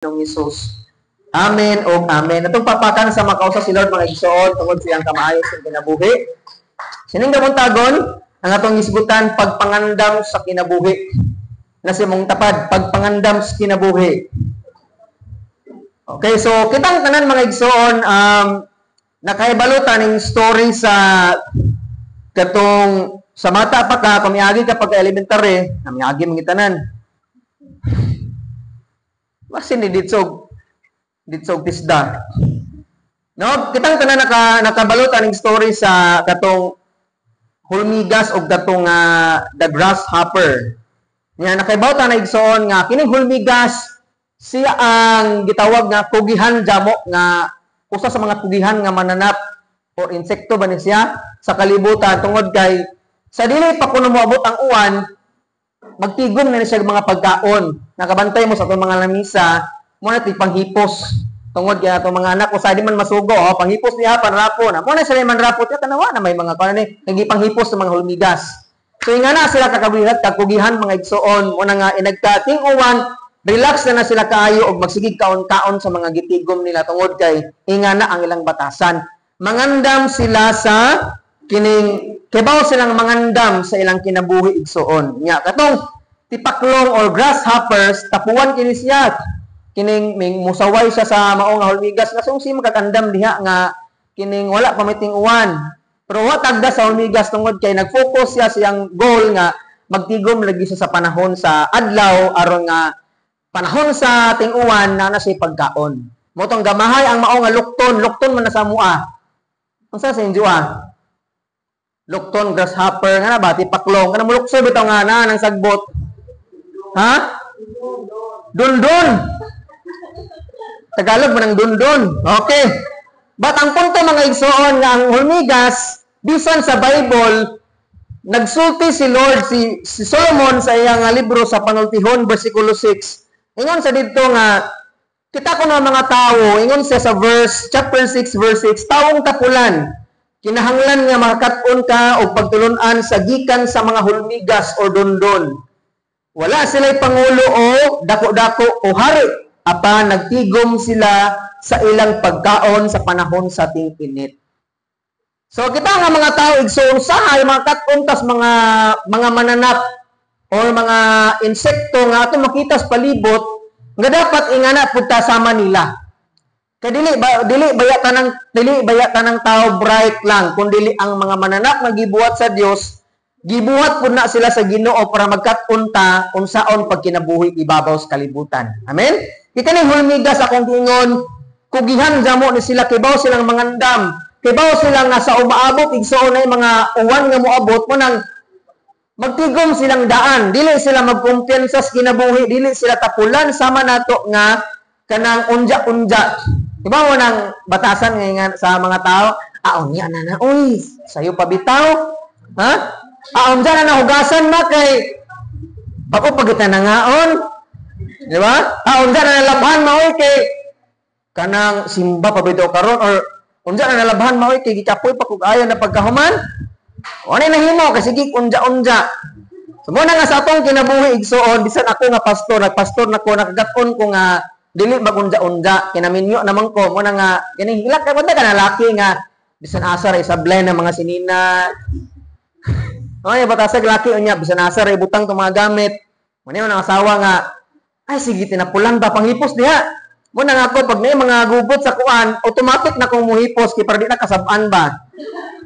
Ginoong Hesus. Amen o amen. Atong papakan sa makausa si Lord, mga igsoon, tungod siyang kamaayo sa kinabuhi. Sining kabuntagon, ang atong hisgutan, pagpangandam sa kinabuhi. Na si mong tapad, pagpangandam sa kinabuhi. Okay, so kitang tanan, mga igsoon, nakaibalo ta ning story sa katong sa bata pa ka, kung miagi ka pagka elementary, miagi mga tanan. Basin ni ditsog ditsog tisda. No, kitang tanan nakabalo ta ning story sa katong hulmigas og katong the grasshopper. Nya nakaibaw ta na, igsoon, nga kining hulmigas siya ang gitawag nga kugihan jamo, nga usa sa mga kugihan nga mananap or insekto ba ni siya sa kalibutan, tungod kay sa dili pa kuno moabot ang uwan, magtigom na ni siya mga pagkaon. Nakabantay mo sa atong mga lamisa mo na panghipos tungod kay atong mga anak ko sa di man masugo, oh, panghipos niya panrapo na mo na sila manrapo tiya tanawa na may mga kuan ni nagipanghipos sa mga hulmigas. So nga na sila kakabihat kakugihan, mga igsoon, mo na nga inagkating uwan, relax na na sila kaayo og magsigig kaon-kaon sa mga gitigom nila tungod kay inga na ang ilang batasan. Mangandam sila sa kining kibaw silang mangandam sa ilang kinabuhi, igsoon. Nya katong tipaklong or grasshoppers, tapuan kini siya. Kining ming musaway siya sa mao nga hulmigas nga sungsi makakandam diha nga kining wala pa may ting-uwan. Pero wa tagda sa hulmigas tungod kay nag-focus siya siyang goal nga magtigom lagi siya sa panahon sa adlaw aron nga panahon sa ting-uwan na na siya pagkaon. Mao tong gamahay ang mao nga lukton, lukton man na sa mua. Unsa sa inyo ah? Lukton, grasshopper, nga na ba, tipaklong, nga na mulukso bitaw nga na, ng sagbot. Ha? Dundun. Tagalog man ang dundun. Okay. But ang punto, mga igsoon, nga ang hulmigas, bisan sa Bible, nagsulti si Lord, si Solomon sa iyang nga libro sa Panultihon, versikulo 6. Ingon sa didto nga, kita ko ng mga tao, ingon siya sa verse, chapter 6, verse 6, "Tawong tapulan, kinahanglan nga makakat-on ka og pagtulunan sa gikan sa mga hulmigas o dundon. Wala sila'y pangulo o dako-dako o hari, apan nagtigom sila sa ilang pagkaon sa panahon sa ting-init." So kita nga mga tao, igsoon, sahay mga kat-on tas mga mananap or mga insekto nga ato makita sa palibot nga dapat ingana pud ta sama nila. Kay dili baya tanang tao bright lang, kun dili ang mga mananap nga gibuhat sa Dios, gibuhat pud na sila sa Ginoo para magkat-on ta unsaon pagkinabuhi ibabaw sa kalibutan. Amen? Kita ni hulmigas, akong giingon, kugihan jamo ni sila, kibaw silang mangandam. Kibaw sila nga sa umaabot, igsoon, ay mga uwan nga moabot mo nang magtigom silang daan, dili sila magkumpiyansa sa kinabuhi, dili sila tapulan sama nato nga kanang unja-unja. Diba mo nang batasan ngayon sa mga tao, "Ah, unya na na, uy, sayo pa bitaw." Ha? "Ah, unja na nahugasan ma kay bako pa kita nangaon." Di ba? "Ah, unja na nalabhan ma, uy, kay kanang simba pa bitaw karon," or "Unja na nalabhan ma, uy, kay gikapoy pa kog ayo na pagkahuman." O ano nahimo kasi sige unja-unja. So mo na nga sa atong kinabuhi, igsoon, bisan ako nga pastor, nagpastor na ko, nakagat-on ko nga dili magunja-unja, kinaminyo naman ko, mo na nga kini hilak ka ka na laki nga bisan asa ra isablay ng mga sinina. Ay, batasag laki unya bisan asa ra ibutang tong mga gamit. Mo ni ang asawa nga ay sige tinapulan ba panghipos diha. Mo na nga ako pag may mga gubot sa kuan, automatic na kong muhipos kay para di na kasab-an ba.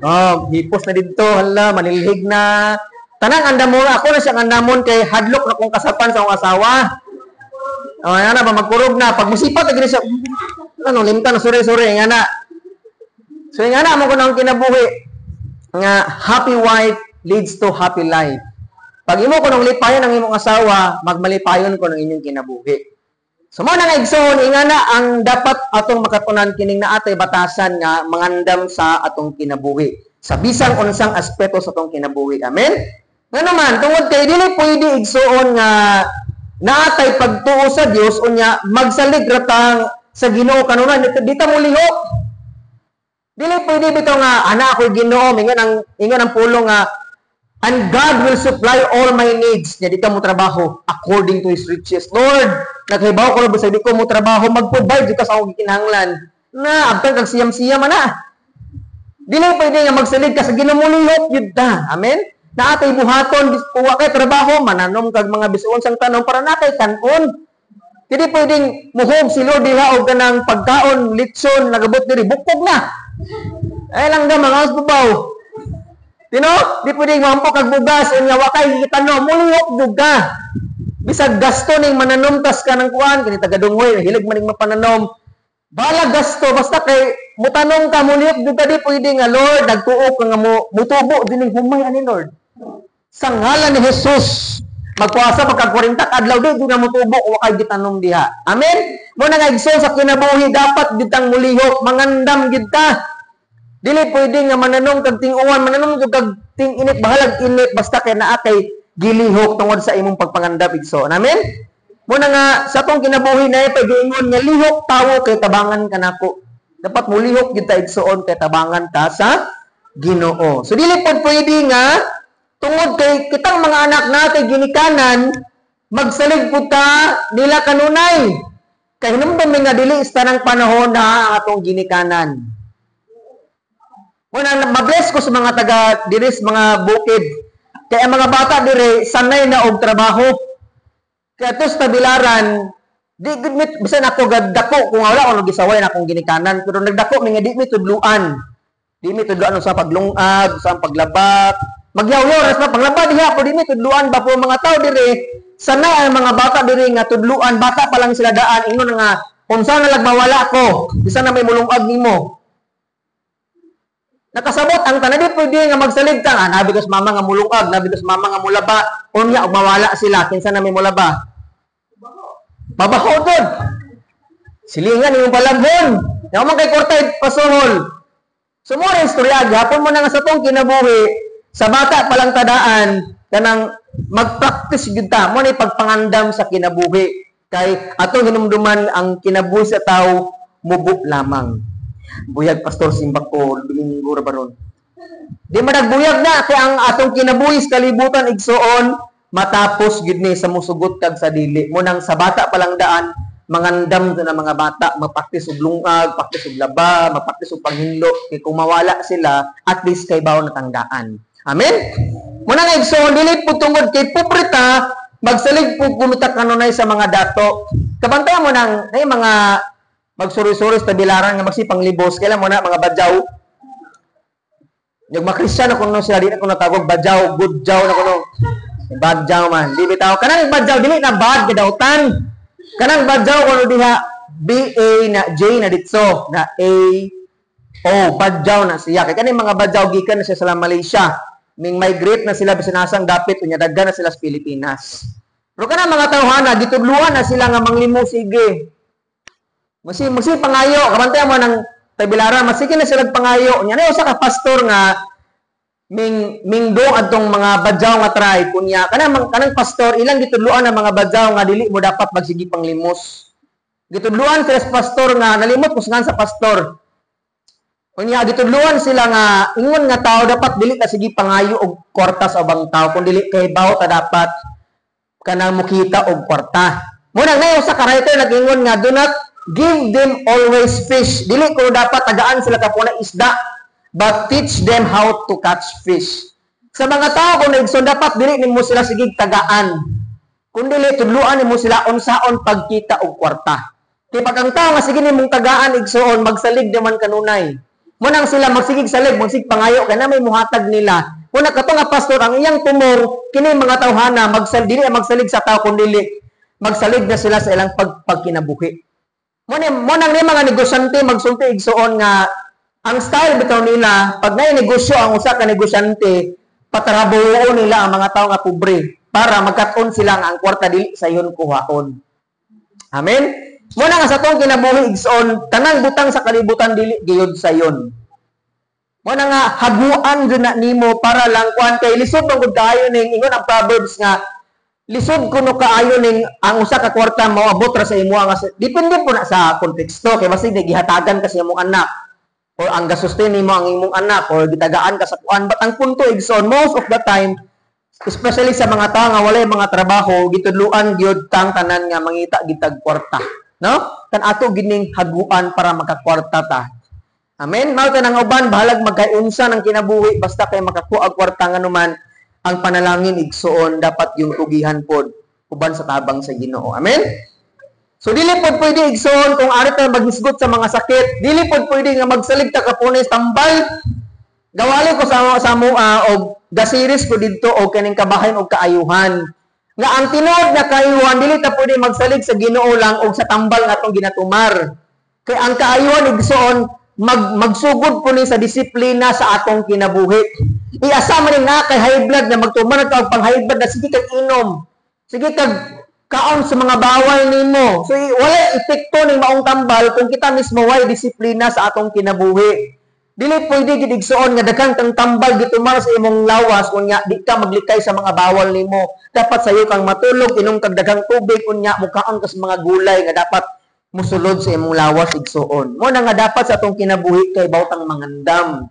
Oh, hipos na didto, hala, manilhig na. Tanang andamon, ako na siyang andamon kay hadlok na kong kasapan sa akong asawa. Oh, yan na ba magkurog na pag musipat na gini siya. Ano, limta na, sorry, sorry, nga na. So nga na mo ko nang kinabuhi nga happy wife leads to happy life. Pag imo ko nang lipayon ang imong asawa, magmalipayon ko ng inyong kinabuhi. So mo na nga, igsoon, inga na ang dapat atong makatunan kining naatay batasan nga mangandam sa atong kinabuhi. Sa bisang unsang aspeto sa atong kinabuhi. Amen? Nga naman, tungod kay dili pwede, igsoon, nga naatay pagtuo sa Dios unya magsalig ratang sa Ginoo kanunay, di ta molihok. Dili pwede bitaw nga ana ako Ginoo, ingon ang pulong nga And God will supply all my needs. Nya di ka mo trabaho according to His riches. Lord, naghibaw ko bisag di ko mo trabaho, mag-provide jud ka sa akong gikinahanglan. Na, abtang kag siyam-siyam na. Dili pwede nga magsalig ka sa Ginoo, mulihok jud ta. Amen? Naa tay buhaton, kung wa kay trabaho, mananom kag mga bisan unsang tanom para naa kay kan-on. Dili pwedeng muhog si Lord diha og kanang pagkaon, litson, nagabot diri, bukog na. Ay lang ga mga babaw. Tino, di pwedeng mampo kag bugas unya wa kay gitanom, mulihok jud ka. Bisag gasto ning mananom tas ka ng kuan kini taga Dunghoy, hilig man ning mapananom. Balag gasto basta kay mutanom ka, mulihok jud ka. Di pwede nga, "Lord, nagtuo ka nga mo mutubo dining humay ani, Lord. Sa ngalan ni Jesus, magpuasa pagka 40 ka adlaw," di jud nga mutubo wa kay gitanom diha. Amen? Mo na nga, igsoon, sa kinabuhi dapat gid tang mulihok, mangandam gid ta. Dili pwede nga mananom kag ting-uwan, mananom jud kag ting-init, bahalag init basta kay naa kay gilihok tungod sa imong pagpangandam, igsoon. Amen? Mo na nga sa atong kinabuhi na giingon nga lihok tawo kay tabangan kanako. Dapat mulihok gyud ta, igsoon, kay tabangan ta sa Ginoo. So dili pod pwede nga tungod kay kitang mga anak natin ginikanan, magsalig pud ta nila kanunay. Kay hinumdum mi nga dili sa tanang panahon na ang atong ginikanan. Muna, mabless ko sa mga taga diri sa mga bukid. Kaya ang mga bata diri sanay na og trabaho. Kaya to sa Tagbilaran, di gud mi, bisan ako gad dako, kung wala ko gisaway na akong ginikanan, pero nagdako mi nga di mi tudluan. Di mi tudluan sa paglungag, sa paglaba. Magyawyaw ras na paglaba diha, pero di mi tudluan ba po mga tao diri, sanay ang mga bata diri nga tudluan, bata pa lang sila daan, ingon nga unsa na lag mawala ko, bisan na may mulungag nimo. Nakasabot ang tanan. Di pwede nga magsalig ka nga nabi ko sa mama nga mulungag, nabi ko sa mama nga mulaba, unya og mawala sila, kinsa na may mulaba? Mabaho dun. Silingan imong palanghon. Nya man kay kwarta pasuhol. So mo rin istorya gihapon mo na nga sa tong kinabuhi, sa bata pa lang tadaan kanang magpractice gyud ta mo ni pagpangandam sa kinabuhi kay atong hinumduman ang kinabuhi sa tao mubo lamang. Buyag, pastor, simba ko Domingo ra baron. Di madagbuyag na kay ang atong kinabuhi sa kalibutan, igsoon, matapos gyud ni sa musugot kag sa dili. Mo nang sa bata pa lang daan mangandam na mga bata, magpraktis og lungag, practice og laba, magpraktis og panghinlo kay kung mawala sila, at least kay bawo natangdaan. Amen. Mo na nga, igsoon, dili po tungod kay pobre ta magsalig po kuno ta kanunay sa mga dato. Kabantayan mo nang nay mga magsuri-suri sa Tagbilaran nga magsipang libos, kailan mo na mga Badjaw. Yung mga Kristiyan na kuno sila, di na kuno tawag Badjaw, Gudjaw na kuno. Badjaw man. Di bitaw. Kanang Badjaw, dili na bad kadautan. Kanang Badjaw kuno diha, B A na J na ditso na A O, Badjaw na siya. Kay kaning mga Badjaw gikan na siya sa Malaysia. Ming migrate na sila bisan asang dapit, unya daghan na sila sa Pilipinas. Pero kanang mga tawhana gitudluan na sila nga manglimo sige. Masi masi pangayo, kabantayan mo ng Tagbilaran, masige na sila pangayo. Nya na usa ka pastor nga ming mingdo adtong mga Badjaw nga tribe, unya kanang kanang pastor ilang gitudluan ang mga Badjaw nga dili mo dapat magsige panglimos. Gitudluan sila sa pastor nga nalimot ko sa pastor. Unya gitudluan sila nga ingon nga tao dapat dili ka sige pangayo og kwarta sa ubang tao kun dili kay bawo ta dapat kanang mukita og kwarta. Mo nang nayo sa ka-writer nag-ingon nga do not give them always fish. Dili ko dapat tagaan sila kapuna isda, but teach them how to catch fish. Sa mga tao kung igsoon, dapat dili nimo sila sige tagaan. Kung dili, tudluan nimo sila unsaon pagkita og kwarta. Kay pag ang tao nga sige nimong tagaan, igsoon, magsalig naman kanunay. Mo nang sila magsigig salig, magsigig pangayo kay na may muhatag nila. Muna kato nga pastor ang iyang tumor kini mga tawhana magsal dili magsalig sa tao kun dili magsalig na sila sa ilang pagkinabuhi. Mo nang ni mga negosyante magsulti, igsoon, nga ang style bitaw nila pag nay negosyo ang usa ka negosyante, patrabaho nila ang mga tao nga pobre para magkat-on sila nga ang kwarta dili sayon kuhaon. Amen. Mo na nga sa tong kinabuhi, igsoon, tanang butang sa kalibutan dili gayud sayon. Mo na nga haguan jud na nimo para lang kuan kay lisod man gud kaayo ning ingon ang Proverbs nga lisod kuno kaayo ning ang usa ka kwarta moabot ra sa imo nga depende po na sa konteksto kay basig gihatagan ka sa imong anak or ang gasustain nimo ang imong anak or gitagaan ka sa kuan, but ang punto, igsoon, most of the time Especially sa mga tao nga walay mga trabaho, gitudluan gyud tang tanan nga mangita gitag kwarta, no? Kan ato gining haguan para makakwarta ta. Amen. Mao tanang uban bahalag magkaiunsa ng kinabuhi basta kay makakuha og kwarta. Nganuman ang panalangin, igsuon, dapat yung tugihan pod uban sa tabang sa Ginoo. Amen. So dili pod pwede, igsuon, kung ari ta maghisgot sa mga sakit, dili pod pwede nga magsalig ta kapunis tambal. Gawali ko sa mua og ga-series ko didto og kaning kabahin og kaayuhan. Nga ang tinuod nga kaayuhan, dili ta pwede magsalig sa Ginoo lang og sa tambal nga atong ginatumar. Kay ang kaayuhan, igsuon, magsugod po ni sa disiplina sa atong kinabuhi. Iasa man ni nga kay high blood na magtumar ka og pang high blood na sige kag inom. Sige kag kaon sa mga bawal nimo. So wala epekto ning maong tambal kung kita mismo way disiplina sa atong kinabuhi. Dili pwede gid, igsuon, nga daghang kang tambal gitumar sa imong lawas unya di ka maglikay sa mga bawal nimo. Dapat sayo kang matulog, inom kag daghang tubig, unya mukaon ka sa mga gulay nga dapat musulod sa imong lawas, igsuon. Mo na nga dapat sa atong kinabuhi kay bawtang mangandam.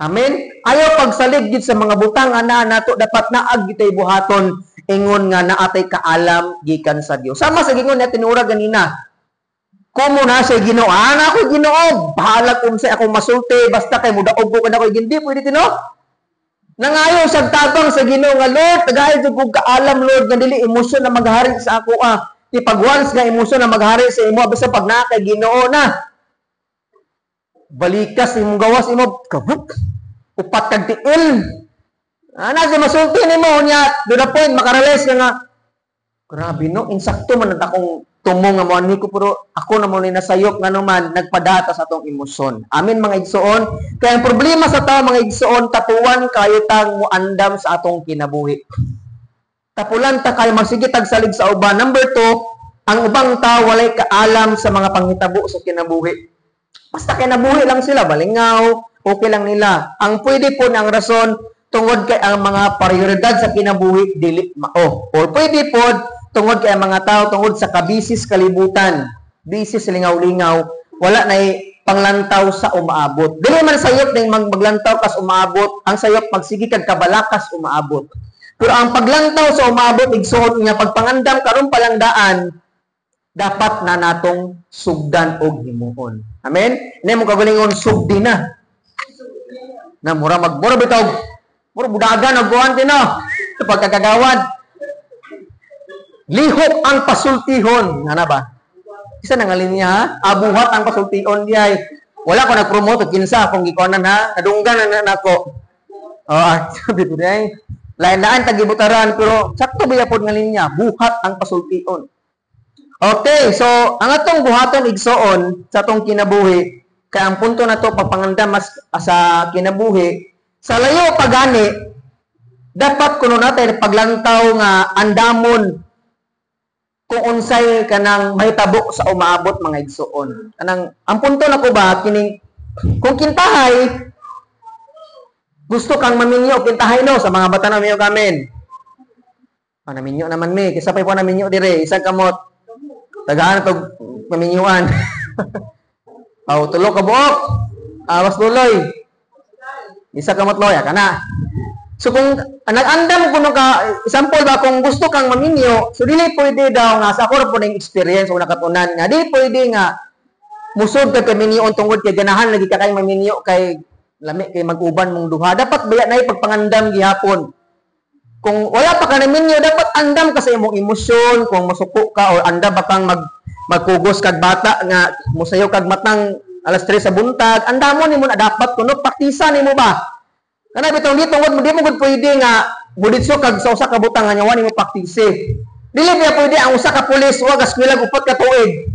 Amen. Ayaw pagsalig gid sa mga butang nga naa nato, dapat naag gitay buhaton ingon nga naatay kaalam gikan sa Dios. Sama sa gingon nga tinura ganina. Kumo na siya Ginoo. Ana ko Ginoo, bahala kung sa akong masulti basta kay mudaog ko kanako. Hindi pwede tino. Nangayo sa tabang sa Ginoo nga, "Lord, tagay jud kog kaalam, Lord, nga dili emosyon na maghari sa ako ah." Ti pag once nga emosyon na maghari sa imo, basta pag naa kay Ginoo na. Balikas imong gawas imo kabuk. Upat kag tiil. Ana si masulti nimo nya to the point makarealize ka nga, "Grabe no, insakto man ang akong tumong nga moanhi ko pero ako na mo ni nasayop," nga naman nagpadata sa atong emosyon. Amen, mga igsuon. Kaya ang problema sa tao, mga igsuon, tapuwan kayo tang muandam sa atong kinabuhi. Tapulan ta kayo magsige tagsalig sa uban. Number 2, ang ubang tao walay kaalam sa mga panghitabo sa kinabuhi. Basta kinabuhi lang sila, balingaw, okay lang nila. Ang pwede po ng rason, tungod kay ang mga prioridad sa kinabuhi dili mao. Or pwede po tungod kay ang mga tao tungod sa kabisis kalibutan, busy sa lingaw-lingaw, wala na panglantaw sa umaabot. Dili man sayop ning maglantaw kas umaabot, ang sayop magsige kag kabalakas umaabot. Pero ang paglantaw sa umaabot, igsuon nga pagpangandam karon pa lang daan, dapat na natong sugdan og himuon. Amen? Hindi mo kagalingon, sugdi na. Na mura magmura bitaw. Mura budagan og kuan tino. Sa pagkakagawad. Lihok ang pasultihon. Nga na ba? Isa na nga linya ha? Abuhat ang pasultihon diyay. Wala ko nag-promote og kinsa akong gikonan ha. Nadunggan na nako. Oh, sabi ko diyay. Lain-lain tagibutaran pero sakto ba pod nga linya? Buhat ang pasultihon. Okay, so ang atong buhaton, igsoon, sa atong kinabuhi, kay ang punto na to pagpangandam mas sa kinabuhi, sa layo pagani, dapat kuno natin paglantaw nga andamon kung unsay kanang mahitabo sa umaabot, mga igsoon. Kanang ang punto na ko ba kining kung kintahay gusto kang maminyo, kintahay no sa mga bata na minyo kamin. Panaminyo naman mi, kaysa pa naminyo dire, isang kamot. Tagaan to maminyuan. Aw, tulo ka buok. Awas duloy. Isa ka motloya kana. So kung nag-andam kuno ka, example ba, kung gusto kang maminyo, so dili pwede daw nga sa ako po ning experience o nakatunan nga dili pwede nga musod ka kay minyoon tungod kay ganahan lagi ka kay maminyo kay lami kay mag-uban mong duha. Dapat baya na pagpangandam gihapon. Kung wala pa ka naminyo, dapat andam ka sa imong emosyon, kung masuko ka or andam ba kang magkugos kag bata nga musayo kag matang alas 3 sa buntag, andamon nimo na dapat kuno praktisa nimo ba? Kana bitong di tungod mo di mo gud pwede nga buditso kag sa usa ka butang nga wa nimo praktise. Dili ba pwede ang usa ka pulis wa gaskwela 4 ka tuig.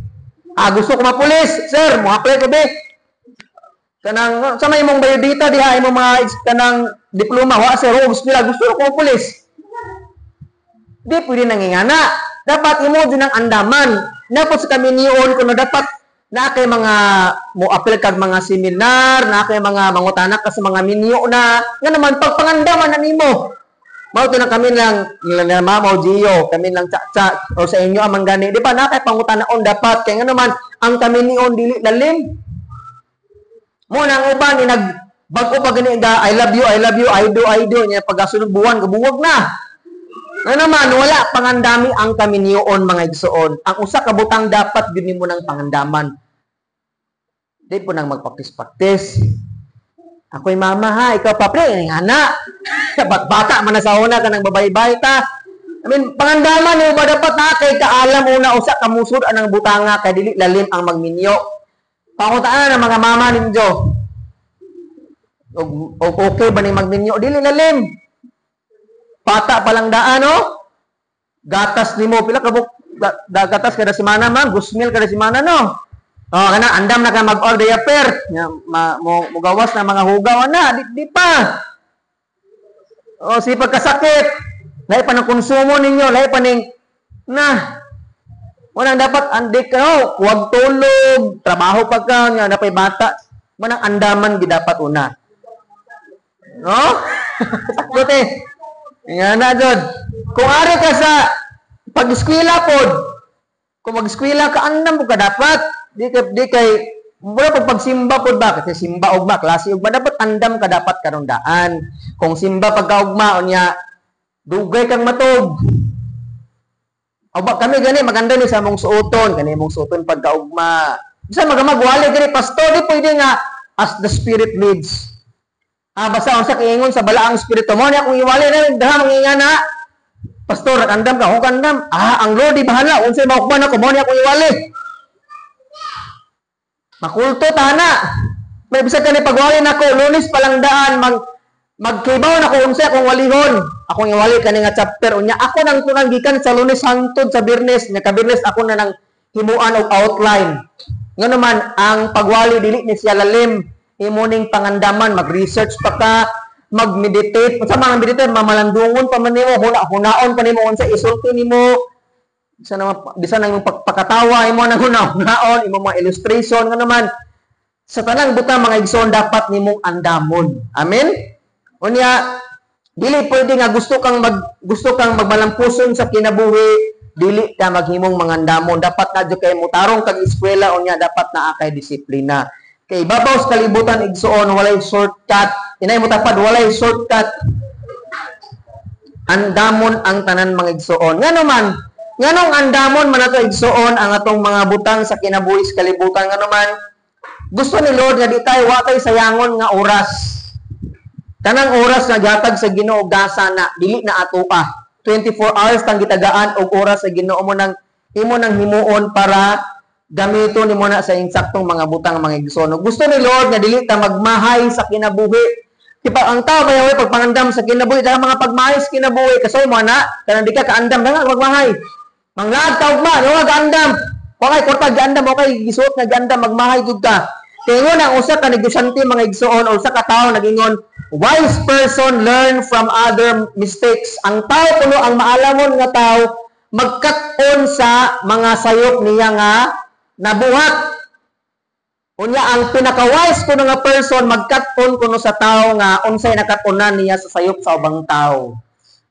"Ah, gusto ko mapulis, sir, mo apply ko be." Kanang sa may imong biodata diha, imong mga kanang diploma, "Wa sir, oh, gusto nila, gusto ko mapulis." Di pwede nangingana. Dapat imo din ang andaman. Napot sa kaminion kuno dapat na kay mga mo apply kag mga seminar, na kay mga mangutana ka sa mga minyo na nga naman pagpangandaman na nimo. Mao to na kami lang nila na Mama o Gio, kami lang tsa o sa inyo amang gani. Di ba na kay pangutanaon dapat kay nga naman ang kaminion dili lalim. Mo nang uban ni nag Bag-o pa gani ga, "I love you, I love you, I do, I do." Nya pagkasunod buwan, kabuwag na. Nga naman, wala pangandami ang kaminyoon, mga igsoon. Ang usa ka butang dapat gyud nimo ng pangandaman. Di po nang magpaktis-paktis. "Ako'y mama ha, ikaw pa pre," nga na. Bata man na sa una ka nang babaybay ta. I mean, pangandaman nimo ba, dapat na kay kaalam una usa ka musod anang butanga kay dili lalim ang magminyo. Pangutaan ng mga mama ninyo. Og okay ba ni magminyo? Dili lalim. Bata pa lang daan, no? Gatas nimo pila ka buk gatas kada semana, ma'am, gusmil kada semana, no? Oh, kana andam na ka mag-order diaper. Nya ma, mo mugawas na mga hugaw na, di pa. Oh, si pagkasakit. Lahi pa ng konsumo ninyo, lahi pa ning na. Unang dapat andik ka, no, huwag tulog, trabaho pa ka, nga napay bata. Manang andaman gid dapat una. No? Sakto eh. Nga na jud. Kung ari ka sa pag-eskwela pod, kung mag-eskwela ka, andam mo ka dapat. Di kay mura pag pagsimba pod ba, kasi simba ugma, klase ugma, dapat andam ka dapat karong daan. Kung simba pagkaugma unya dugay kang matog. O ba kami gani maganda ni sa among suoton, kani mong suoton pagkaugma. Bisa magamagwali gani, pastor, di pwede nga as the Spirit leads. Ah, basta unsa kiingon sa balaang espiritu mo niya kung iwali na daha manginga na. "Pastor, andam ka, kung andam." "Ah, ang Lord di bahala unsay maukman ako mo niya kung iwali." Makulto tana. May bisag kani pagwali nako Lunes pa lang daan, magkibaw na ko unsa akong walihon. Akong iwali kani nga chapter, unya ako nang tunang gikan sa Lunes hangtod sa Biyernes, nya ka Biyernes ako na nang himuan og outline. Nga naman ang pagwali dili ni siya lalim, imo ning pangandaman, mag-research pa ka, mag-meditate. Unsa man ang meditate? Mamalandungon pa man nimo, huna-hunaon pa nimo unsa isulti nimo. Bisan na bisan ang imong pagpakatawa, imo nang huna-hunaon, imo mga illustration. Nga naman sa tanang butang, mga igsoon, dapat nimong andamon. Amen. Unya dili pwede nga gusto kang magmalampuson sa kinabuhi, dili ka maghimong mangandamon. Dapat na jud kay mutarong kag eskwela, unya dapat naa kay disiplina. Kay babaw sa kalibutan, igsoon, walay shortcut. Inay mo tapad, walay shortcut. Andamon ang tanan, mga igsoon. Nga naman, nganong andamon man ato, igsoon, ang atong mga butang sa kinabuhi sa kalibutan? Nga naman, gusto ni Lord nga di tayo wa tay sayangon nga oras. Tanang oras nga gihatag sa Ginoo gasa na, dili na ato pa. 24 hours tang gitagaan og oras sa Ginoo mo nang imo nang himuon para gamiton nimo na sa insaktong mga butang, mga igsoon. Gusto ni Lord nga dili ta magmahay sa kinabuhi. Kipa ang tao may pagpangandam sa kinabuhi, dahil mga pagmahay sa kinabuhi kasoy mo na kanang di ka kaandam nga magmahay. Manglaad ka ugma, di ka kaandam. Wa kay kwarta giandam, wa kay gisuot nga giandam, magmahay jud ka. Tingon ang usa ka negosyante, mga igsoon, o usa ka tawo nagingon, "Wise person learn from other mistakes." Ang tao kuno, ang maalamon nga tao, magkat-on sa mga sayop niya nga nabuhat. Unya ang pinaka-wise kuno nga person magkat-on kuno sa tao nga unsay nakat-onan niya sa sayop sa ubang tao.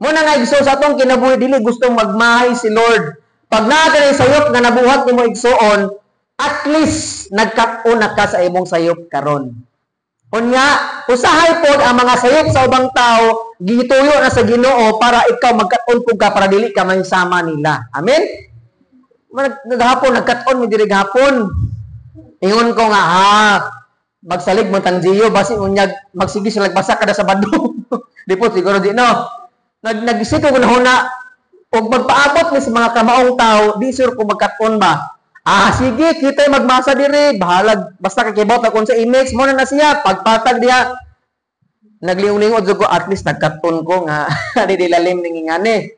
Muna nga, igsoon, sa atong kinabuhi dili gustong magmahay si Lord. Pag naa ka sayop nga nabuhat nimo, igsoon, at least nagkat-on na ka sa imong sayop karon. Unya, usahay pod ang mga sayop sa ubang tao, gituyo na sa Ginoo para ikaw magkat-on pud ka para dili ka mahisama nila. Amen? Naghapon, nagkat-on mo diri gahapon. Ingon ko nga, ha, magsalig mo tang Gio, basi unyag, magsige sila basa kada Sabado. Di po, siguro di, no. Nag-isip ko na og magpaabot ni sa mga kamaong tao, di sure kung magkat-on ba. "Ah, sige, kita magmasa diri, bahalag, basta kakibot akon sa imix, mo na na siya, pagpatag diha." Nagliung-lingod ko, at least nagkat-on ko nga, di lalim ning ingani.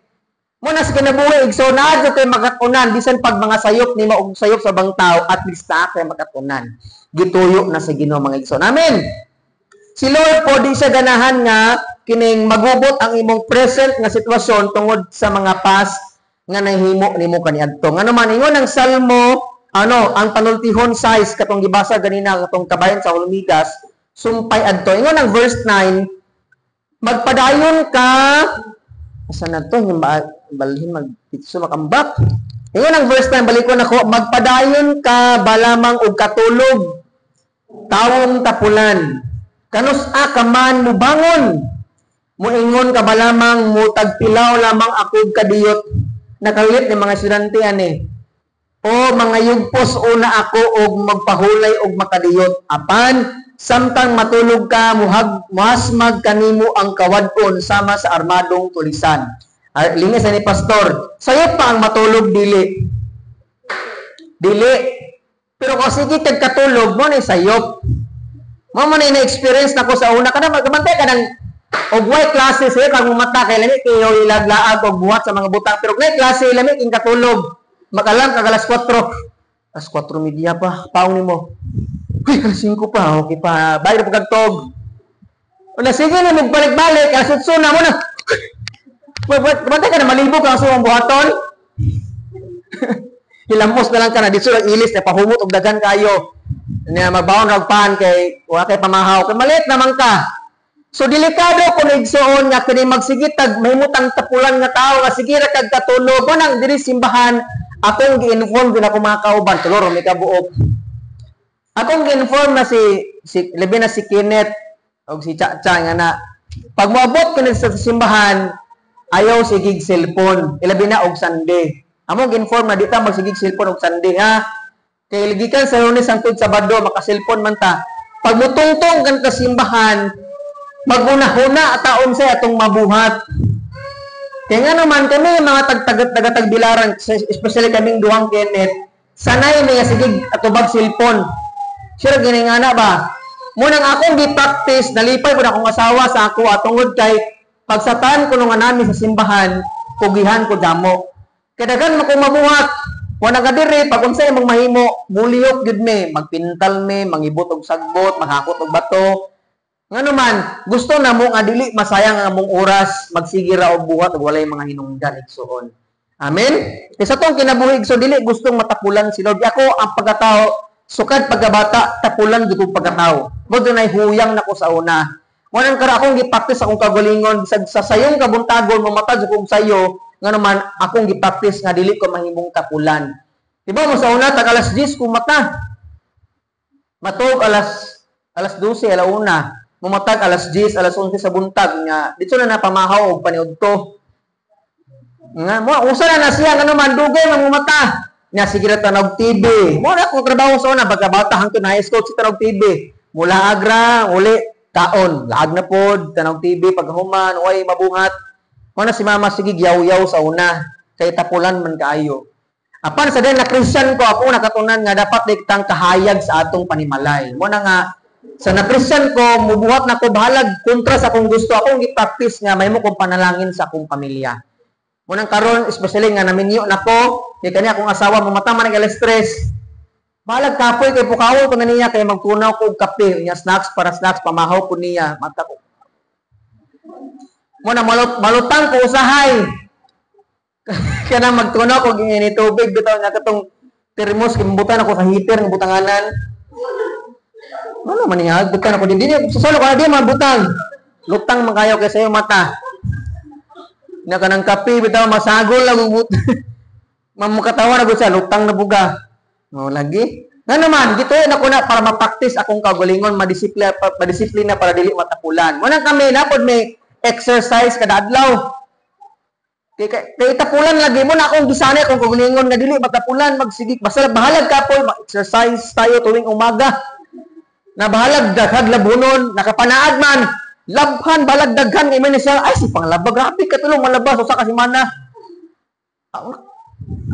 Mo na sa kinabuhi, igsoon, naa jud kay makat-unan, bisan pag mga sayop ni og sayop sa bang tao, at least na kay makat-unan. Gituyo na sa Ginoo, mga igsoon. Amen. Si Lord po di siya ganahan nga kining magubot ang imong present nga sitwasyon tungod sa mga past nga nahimo nimo kaniadto. Nga naman ingon ang Salmo, ano, ang Panultihon 6 katong gibasa ganina, katong kabayan sa Hulmigas, sumpay adto. Ingon ang verse 9, magpadayon ka. Asa na to? Yung balhin magpitso makambak. Ingon ang verse 9, balikon ako, "Magpadayon ka ba lamang og katulog, tawong tapulan? Kanus-a ka man mubangon? Muingon ka ba lamang, mutagpilaw lamang ako kadiyot? Nakalit ni mga estudyante ani. O mga yugpos una ako og magpahulay og makadiyot. Apan samtang matulog ka, muhag muhasmag kanimo ang kawad-on sama sa armadong tulisan. Ay, lingis ni pastor. Sayo pa ang matulog, dili. Dili. Pero kung sige kag katulog mo ni sayop. Mo man na experience nako sa una kana magkamantay ka ng og way klase, sayo kag mata kay lami kayo ilaglaag og buhat sa mga butang, pero kung klase lami king katulog, makalam kag alas 4, alas 4:30 pa, paong nimo. Uy, alas 5 pa, okay pa, bayad pa kagtog. Una sige na magbalik-balik, alas 8 na mo na. Bantay ka na malibog ang asuwang buhaton. Hilamos na lang ka na dito lang ilis na pahumot og daghan kayo. Nya magbaon rag pan kay wa kay pamahaw kay malit naman ka. So delikado kung igsuon nga kini magsigitag mahimutang tapulan nga tao nga sige ra kag katulog. Mo nang diri simbahan akong gi-inform din ako mga kauban, tulo ra mi kabuok. Akong gi-inform na si labi na si Kenneth og si Chacha nga na pag moabot kini sa simbahan, ayaw sigig cellphone, ilabi na og Sunday. Amo gi-inform na di ta magsigig cellphone og Sunday ha. Kay gikan sa Lunes hangtod Sabado maka-cellphone man ta. Pag mutungtong kan ka simbahan, maghuna-huna taon sa atong mabuhat. Kaya nga naman kami mga tagtagat tagatagbilaran, especially kaming duhang Kenneth, sanay mi nga sige atubag cellphone. Siya giningana ba? Munang akong gi-practice, nalipay ko na akong asawa sa ako atungod kay pagsatan ko nga nami sa simbahan, kugihan ko damo. Kay daghan man ko mabuhat. Wala ka diri pag unsa imong mahimo, mulihok gyud mi, magpintal mi, mangibot og sagbot, maghakot og bato. Ngano man, gusto na mo nga dili masayang ang among oras, magsige ra og buhat ug walay mga hinungdan, igsuon. Amen? Kay sa tong kinabuhi, so dili gustong matapulan si Lord. Ako ang pagkatao, sukad pagkabata, tapulan gyud kong pagkatao. Mo dunay huyang nako sa una. Mo nang kara akong gi-practice akong kagalingon bisag sa sayong kabuntagon mamata jud kog sayo, ngano man akong gi-practice nga dili ko mahimong tapulan. Diba mo sa una tag alas 10 ko mata. Matug alas 12, alauna. Mumatag alas 10, alas 11 sa buntag nga dito na napamahaw og paniudto. Nga mo usa na na siya, ngano man dugay man mumata. Nya sige ra tanog TV. Mo na akong trabaho sa una pagkabata hangtod na high school, si tanog TV. Mula agra uli kaon, laag na pod, tanog TV paghuman, way mabuhat. Mo na si mama sige yaw-yaw sa una kay tapulan man kaayo. Apan sa din na Christian ko, ako nakatunan nga dapat di tang kahayag sa atong panimalay. Mo na nga sa na Christian ko, mubuhat na ko bahalag kontra sa akong gusto, akong gi-practice nga mahimo kong panalangin sa akong pamilya. Mo nang karon, especially nga naminyo na ko, kay kani akong asawa mamata man nag stress. Bahalag kapoy kay pukawon ko na niya kay magtunaw ko og kape, nya snacks para snacks pamahaw ko niya, mata ko. Mo na malutang ko usahay. Kana magtunaw ko ni tubig bitaw nga katong termos kay butan ako sa heater nga butanganan. Ano man niya, butan ako din din sa solo ko na di man butang. Lutang man kayo kay sayo mata. Nya kanang kape bitaw masagol lang but. Mamukatawa na gud siya, lutang na buga. No lagi. Nga naman, gituyo na ko na para ma-practice akong kaugalingon, madisiplina para dili matapulan. Mo nang kami napod may exercise kada adlaw. Kay tapulan lagi mo na akong gisanay akong kaugalingon nga dili matapulan, magsigig basta bahalag kapoy, mag-exercise tayo tuwing umaga. Na bahalag daghag labhonon, nakapanaad man, labhan balag daghan kay man siya, ay si panglaba grabe katulong malabas usa ka semana.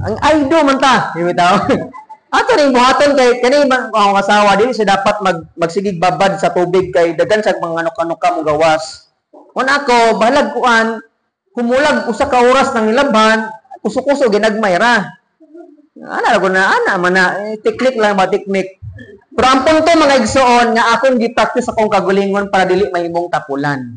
Ang aido man ta, di bitaw. Ato ning buhaton kay kani man akong asawa dili siya dapat magsigig babad sa tubig kay daghan sa mga anuka-anuka mo gawas. Kun ako bahalag kuan humulag usa ka oras nang nilabhan, kuso-kuso ginagmay ra. Ana ra na ana man na teknik lang ba, teknik. Pero ang punto mga igsoon nga akong gi-practice akong kagulingon para dili mahimong tapulan.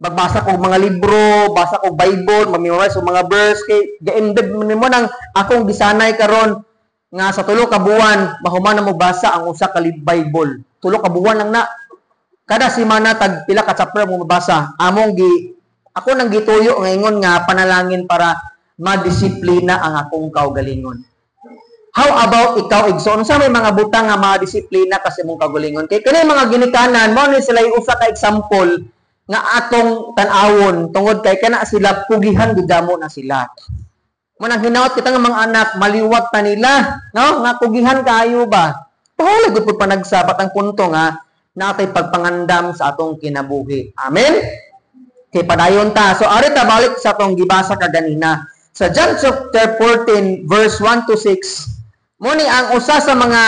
Magbasa kog mga libro, basa kog Bible, ma-memorize og mga verse kay ga-embed man nimo nang akong gisanay karon nga sa 3 ka buwan mahuman na mo basa ang usa ka Bible. 3 ka buwan lang na. Kada semana tag pila ka chapter mo mabasa. Among gi ako nang gituyo nga ingon nga panalangin para madisiplina ang akong kaugalingon. How about ikaw, igsoon? Unsa may mga butang nga mga disiplina kasi mong kagulingon? Kay kani mga ginikanan, mao ni sila yung usa ka example nga atong tan-awon tungod kay kana sila pugihan gid damo na sila. Mo nang hinaot kita nga mga anak maliwat ta nila, no? Nga pugihan kaayo ba? Pahulay gud pud panagsabat ang punto nga natay pagpangandam sa atong kinabuhi. Amen? Kay padayon ta. So ari ta balik sa atong gibasa kaganina. Sa John chapter 14 verse 1 to 6, mo ni ang usa sa mga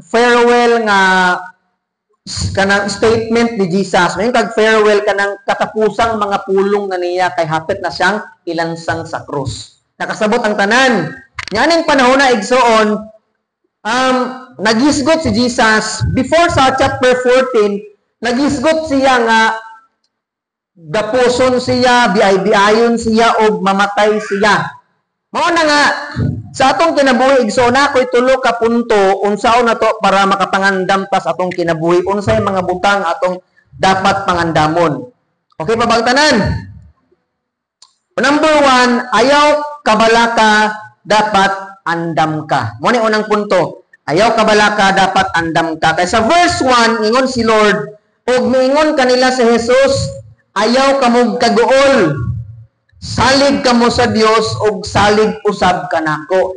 farewell nga kanang statement ni Jesus. May kag farewell, kanang katapusang mga pulong na niya kay hapit na siyang ilansang sa krus. Nakasabot ang tanan. Nganing panahon na, igsoon, nagisgot si Jesus before sa chapter 14, nagisgot siya nga gapuson siya, biay-biayon siya og mamatay siya. Mao na nga sa atong kinabuhi, igsoon, ako'y tulo ka punto unsaon na to para makapangandam ta sa atong kinabuhi, unsay mga butang atong dapat pangandamon. Okay pa bang tanan? Number 1, ayaw kabalaka, dapat andam ka. Mo ni unang punto. Ayaw kabalaka, dapat andam ka. Kay sa verse 1, ingon si Lord, ug miingon kanila si Jesus, "Ayaw kamo kaguol. Salig kamo sa Dios ug salig usab kanako."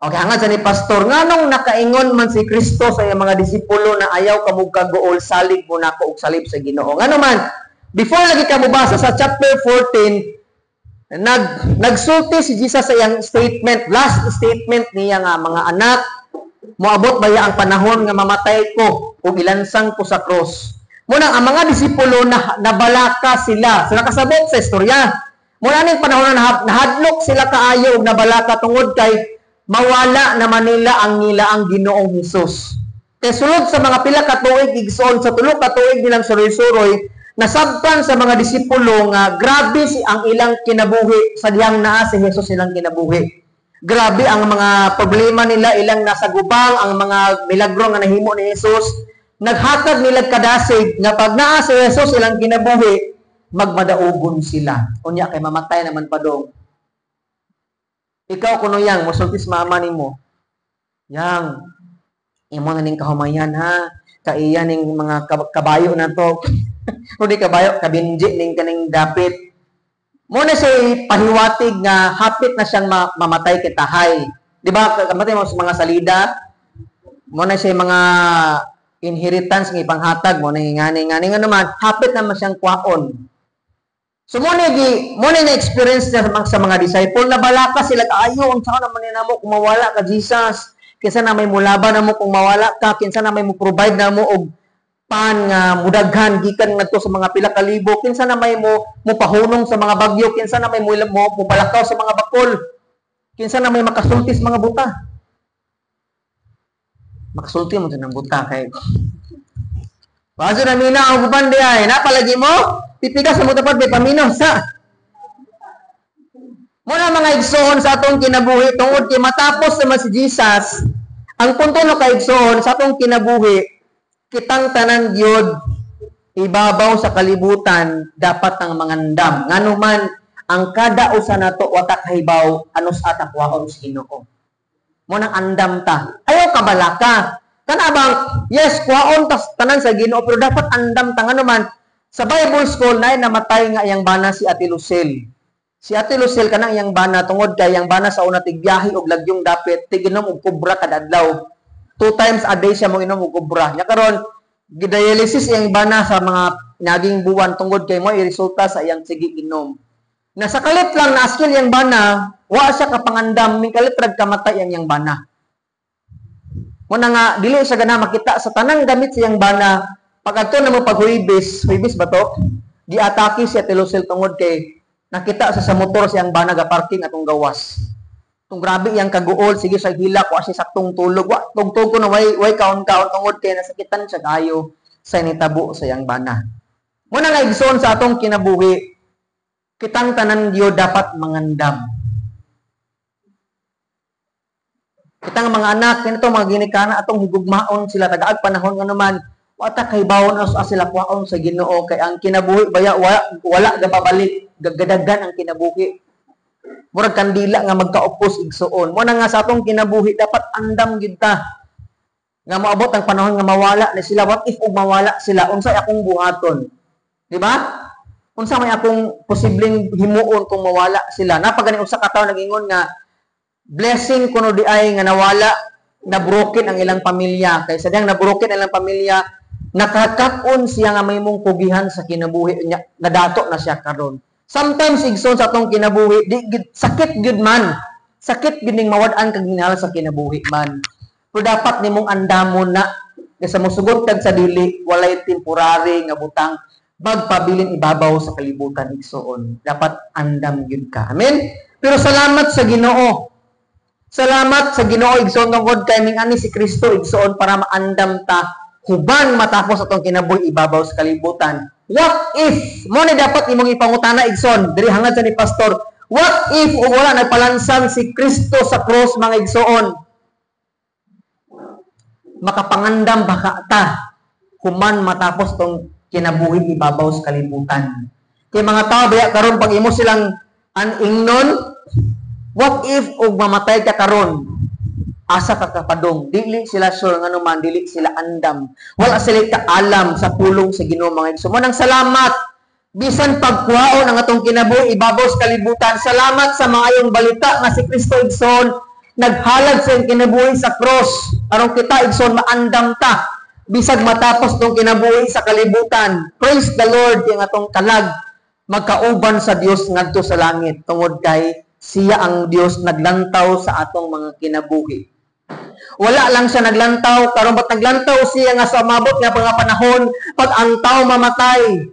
Okay, hangad sa ni pastor, nganong nakaingon man si Kristo sa iyang mga disipulo na ayaw kamo kaguol, salig mo nako ug salig sa Ginoo? Ngano man, before lagi ka mobasa sa chapter 14, nagsulti si Jesus sa iyang statement, last statement niya nga, "Mga anak, moabot baya ang panahon nga mamatay ko ug ilansang ko sa cross." Muna ang mga disipulo na nabalaka sila. So nakasabot sa istorya. Muna ning panahon na nahadlok sila kaayo ug nabalaka tungod kay mawala naman nila ang nila ang Ginoong Hesus. Kay sulod sa mga pila ka tuig, igsoon, sa tulo ka tuig nilang suroy-suroy, nasabtan sa mga disipulo nga grabe si ang ilang kinabuhi sa dihang naa si Jesus ilang kinabuhi. Grabe ang mga problema nila, ilang nasa gubang, ang mga milagro nga nahimo ni Jesus. Naghatag nila kadasig nga pag naa si Jesus ilang kinabuhi, magmadaugon sila. Unya kay mamatay naman pa dong. Ikaw kuno yang mosulti sa mama nimo. "Yang, imo na ning kahumayan ha. Kaiya ning mga kabayo na to. Kung di kabayo, kabinji ning kaning dapit." Mo na siya pahiwatig nga hapit na siyang mamatay kitahay. Di ba? Kamatay mo sa mga salida. Mo na siya mga inheritance nga ipanghatag mo na ngani ngani nga naman hapit naman siyang kwaon. So mo na experience niya sa mga disciple na balaka sila kaayo, unsa ka naman namo kung mawala ka, Jesus? Kinsa na may mulaban namo kung mawala ka? Kinsa na may mo provide namo og pan nga mudaghan gikan ngadto sa mga pila ka libo? Kinsa na may mo mopahunong sa mga bagyo? Kinsa na may mo mopalakaw sa mga bakol? Kinsa na may makasulti sa mga buta?" Makasulti mo ng buta kay Baso na mina ang guban di ay napalagi mo pipigas sa mo tapad may paminaw sa Muna mga igsoon sa atong kinabuhi tungod kay matapos naman si Jesus, ang punto no kaigsoon sa atong kinabuhi, kitang tanan gyud ibabaw sa kalibutan dapat ang mangandam. Ngano man ang kada usa nato wata kahibaw anos ata kuwaon sa Ginoo. Mo nang andam ta. Ayaw kabalaka. Kana bang yes, kuwaon tas tanan sa Ginoo, pero dapat andam ta. Ngano man sa Bible school na namatay nga iyang bana, si Ate Lucille. Si Ate Lucille, kanang iyang bana, tungod kay iyang bana sa una tigbiyahe og lagyong dapit, tiginom og kubra kada adlaw. Two times a day siya mo inom og kubra. Nya karon gidialysis iyang bana sa mga naging buwan tungod kay mo iresulta sa iyang sige inom. Nasa kalit lang na askil iyang bana, wa siya kapangandam, mingkalit rag kamatay ang iyang bana. Muna nga dili siya gana makita sa tanang gamit sa iyang bana. Pag adto na mo pag Huwebes, Huwebes ba to? Giatake si Ate Lucille tungod kay nakita sa motor siyang bana ga parking atong gawas. Tung grabe iyang kaguol, sige sa hilak, wa siya saktong tulog, wa tugtog ko na way kaon-kaon tungod kay nasakitan siya kayo sa nitabo sa iyang bana. Muna nga igsoon sa atong kinabuhi, kitang tanan gyud dapat mangandam. Kitang mga anak, kinito mga ginikana atong higugmaon sila tagaag panahon nga naman, wata kay bawon as sila kuwaon sa Ginoo kay ang kinabuhi baya wala, wala gababalik, gagadagan ang kinabuhi. Murag kandila nga magkaupos, igsuon. Mo na nga sa atong kinabuhi dapat andam gid ta nga moabot ang panahon nga mawala na sila. What if og mawala sila, unsay akong buhaton? Di ba? Unsa may akong posibleng himuon kung mawala sila? Napagani usa ka tawo nag-ingon nga blessing kuno di ay nga nawala, na broken ang ilang pamilya, kay sa diyang na broken ang ilang pamilya, nakakat-on siya nga may mong kugihan sa kinabuhi niya, nadato na siya karon. Sometimes, igsoon, sa atong kinabuhi, di gid sakit gid man, sakit gid ning mawad-an kag ginhala sa kinabuhi man, pero dapat nimong andamon na kaysa mosugot kag sa dili, walay temporary nga butang magpabilin ibabaw sa kalibutan, igsoon. Dapat andam gyud ka. Amen. Pero salamat sa Ginoo. Salamat sa Ginoo, igsoon, tungod kay ning ani si Kristo, igsoon, para maandam ta huban matapos atong kinabuhi ibabaw sa kalibutan. What if mo ni dapat imong ipangutana, igsoon, diri hangad sa ni pastor? What if ug wala nagpalansang si Kristo sa cross, mga igsoon? Makapangandam ba ka ta human matapos tong kinabuhi ibabaw sa kalibutan? Kay mga tao baya karon, pag imo silang an ingnon, "What if og mamatay ka karon, asa ka kapadong?" Dili sila sure, ngano man dili sila andam. Wala sila kaalam sa pulong sa Ginoo, mga igsoon. Mo nang salamat bisan pagkuhaon ang atong kinabuhi ibabaw sa kalibutan. Salamat sa maayong balita nga si Kristo, igsoon, naghalad sa iyang kinabuhi sa cross aron kita, igsoon, maandam ta bisag matapos tong kinabuhi sa kalibutan. Praise the Lord, yung atong kalag magkauban sa Dios ngadto sa langit tungod kay siya ang Dios naglantaw sa atong mga kinabuhi. Wala lang siya naglantaw karon, ba't naglantaw siya nga sa umabot nga mga panahon pag ang tao mamatay,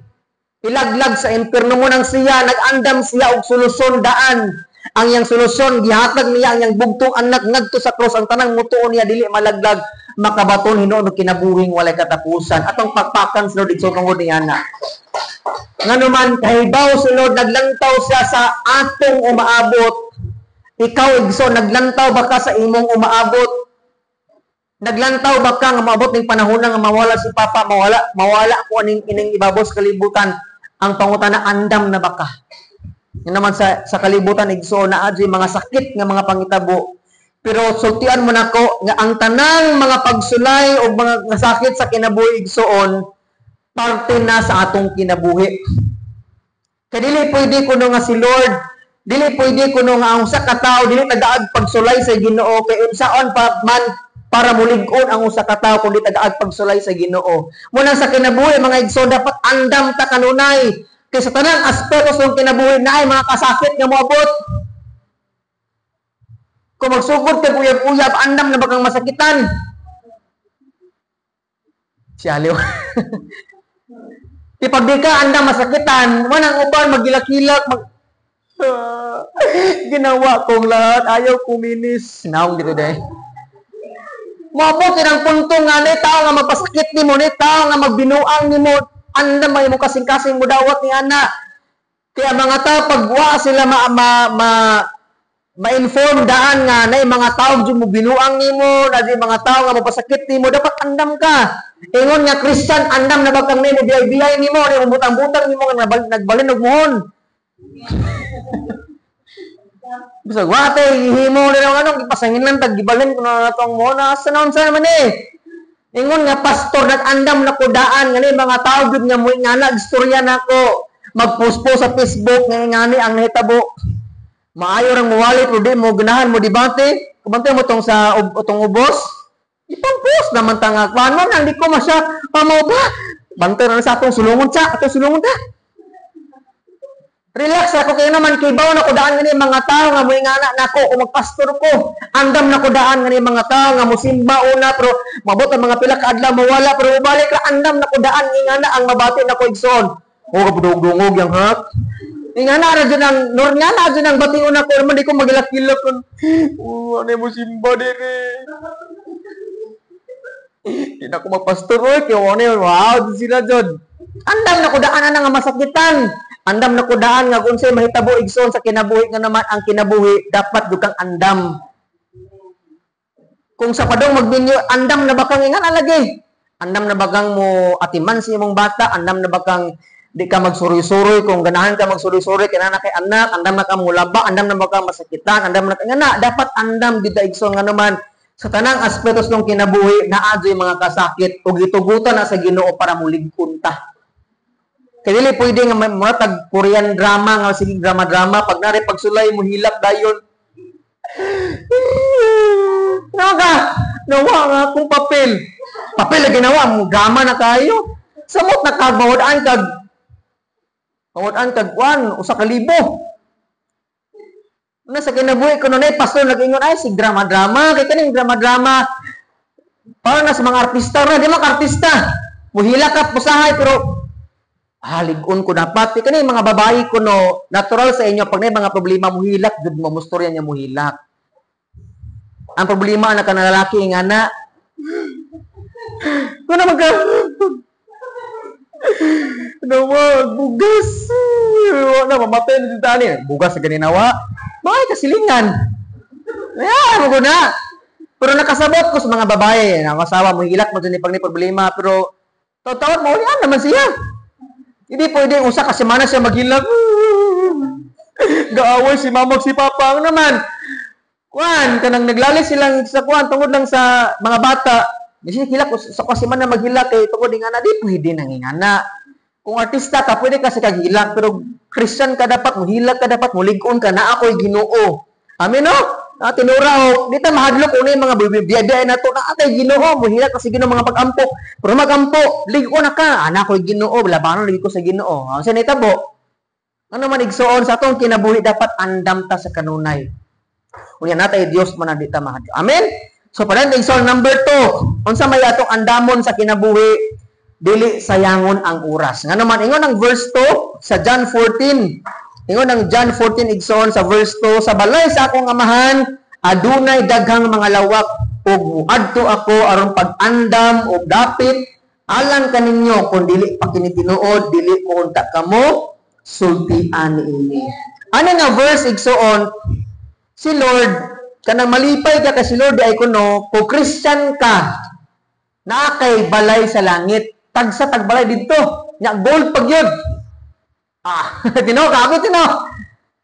ilaglag sa impierno mo nang siya nag-andam siya og solusyon daan. Ang iyang solusyon, gihatag niya ang iyang bugtong anak ngadto sa cross. Ang tanang mutuo niya dili malaglag, makabaton hinuon og kinabuhing walay katapusan. Atong pakpakan sa Lord, igsoon, tungod niya na. Ngano man kahibaw si Lord, naglantaw siya sa atong umaabot. Ikaw, igsoon, naglantaw ba ka sa imong umaabot? Naglantaw ba ka nga maabot ning panahon nga mawala si Papa, mawala, mawala ko aning ining ibabaw sa kalibutan? Ang pangutana, andam na ba ka? Yan naman sa kalibutan, igsoon, naa dyo'y mga sakit nga mga pangitabo. Pero sultian mo nako nga ang tanang mga pagsulay o mga nga sakit sa kinabuhi, igsoon, parte na sa atong kinabuhi. Kay dili pwede kuno nga si Lord, dili pwede kuno nga ang usa ka tawo dili tagaag pagsulay sa Ginoo, kay unsaon pa man para mulig-on ang usa ka tawo kung di tagaag pagsulay sa Ginoo? Muna sa kinabuhi, mga igsoon, dapat andam ta kanunay. Kay sa tanang aspeto sa kinabuhi naay mga kasakit nga moabot. Kung magsugod kag uyab-uyab, andam na ba kang masakitan? Siya aliw. Di pag di ka andam masakitan, manang uban magilak-hilak, ginawa kong lahat, ayaw kuminis. Naong dito day. Moabot ang punto nga ni tao nga magpasakit nimo, ni tao nga magbinuang nimo, andam may mo kasing-kasing mo dawat ni ana. Kaya mga tao pag wa sila ma, ma, ma ma-inform daan nga na mga tao dyan mo binuang nimo, na di mga tao nga mapasakit nimo, dapat andam ka. Ingon nga Christian, andam na ba kang nimo biyay-biyay nimo, ni butang-butang nimo nga nagbalin og muhon? Bisag wate himo nila ang anong gipasangin lang tag gibalin ko na nato ang muhon, asa na unsa naman eh. Ingon nga pastor, nag-andam na ko daan nga ni mga tao gud nga mo nga istorya nako, magpost sa Facebook nga ngani ang nahitabo. Maayo rang muwali pero di mo ganahan mo debate. Kumantay mo tong sa utong ubos. Ipang-post naman ta nga kwan man di ko masya pamaw ba. Bantay na sa atong sulungon sa atong sulungon ta. Relax ako kayo naman kay baw na ko daan ngani mga tao nga moingana nako kung magpastor ko. Andam na ko daan ngani mga tao nga mosimba una pero mabot ang mga pila ka adlaw mawala, pero mobalik ra. Andam na ko daan ngana ang mabati nako, igsoon. O kabudog-dungog yang ha. Ingana ra dyan ang nor nga na dyan ang bation ako naman di ko magilak-kilak kun. Oh, ano mo simba diri. Di na ko magpastor oy kay ano, wow sila jud. Andam na ko daan ana nga masakitan. Andam na ko daan nga kung unsay mahitabo, igsoon, sa kinabuhi nga naman ang kinabuhi dapat jud kang andam. Kung sa padong magbinyo, andam na ba kang ingan alagi? Andam na ba kang mo atiman sa imong bata? Andam na ba kang Di ka magsuroy-suroy. Kung ganahan ka magsuroy-suroy, kinahanglan kay anak, andam na ka mulaba, andam na ka masakitan, andam na ka nga na, dapat andam gid, igsoon, nga naman sa tanang aspetos ng kinabuhi naa yung mga kasakit ug gitugutan na sa Ginoo para mulig-on ta. Kay dili pwede nga mura tag Korean drama nga sige drama-drama, pag nari pagsulay mo hilak dayon. Nawa ka, nawa nga akong papel. Papel na ginawa mo, drama na kayo. Samot na kag mawad-an kag kwan, 1,000. Na sa kinabuhi ko na pastor nag-ingon, "Ay, sig drama-drama," kay kaning drama-drama para na sa mga artista ra, di man ka artista. Muhila ka pusahay, pero lig-on ko dapat. Kay kaning mga babae ko no, natural sa inyo pag may mga problema muhilak jud mo, mustorya niya muhilak. Ang problema na kanang lalaki nga na kung naman ka nawa, bugas. Wala, mamatay na dito ani. Bugas sa ganinawa. Bakit kasilingan? Ayan, mo na. Pero nakasabot ko sa mga babae. Ang asawa mo, hilak mo dyan pag ni problema. Pero, totoo, maulian naman siya. Hindi pwede usa ka semana siya maghilak. Gaaway si mama si papa. Ano naman? Kuan, kanang naglalis silang sa kuan tungod lang sa mga bata. Di siya hilak sa kasi man na maghilak kay tungod nga na di pwede nang ingana. Kung artista ka, pwede ka sa kaghilak, pero Christian ka, dapat muhilak ka, dapat mulig-on ka na ako'y Ginoo. Amen, no? Ah, tinura o, di ta mahadlok kung yung mga biya na to na atay Ginoo, muhilak ka sa Ginoo mga pag-ampo. Pero magampo, lig-on na ka, anak ko'y Ginoo, labanon lagi ko sa Ginoo. Ang sinitabo, ano man, igsoon, sa atong kinabuhi dapat andam ta sa kanunay. Unya natay Dios man na di ta mahadlok. Amen? So padayon, igsoon, number 2, unsa may atong andamon sa kinabuhi, dili sayangon ang oras. Nga naman, ingon ang verse 2 sa John 14. Ingon ang John 14, igsoon, sa verse 2, "Sa balay sa akong amahan, adunay daghang mga lawak ug muadto ako aron pag-andam og dapit alang kaninyo. Kung dili pa kini tinuod, dili ko unta kamo sultian niini." Ano nga verse, igsoon, si Lord kanang malipay ka kay si Lord ay kuno kung Christian ka naa kay balay sa langit, tagsa tagbalay didto nya, gold pag yun. Ah, tino ka tino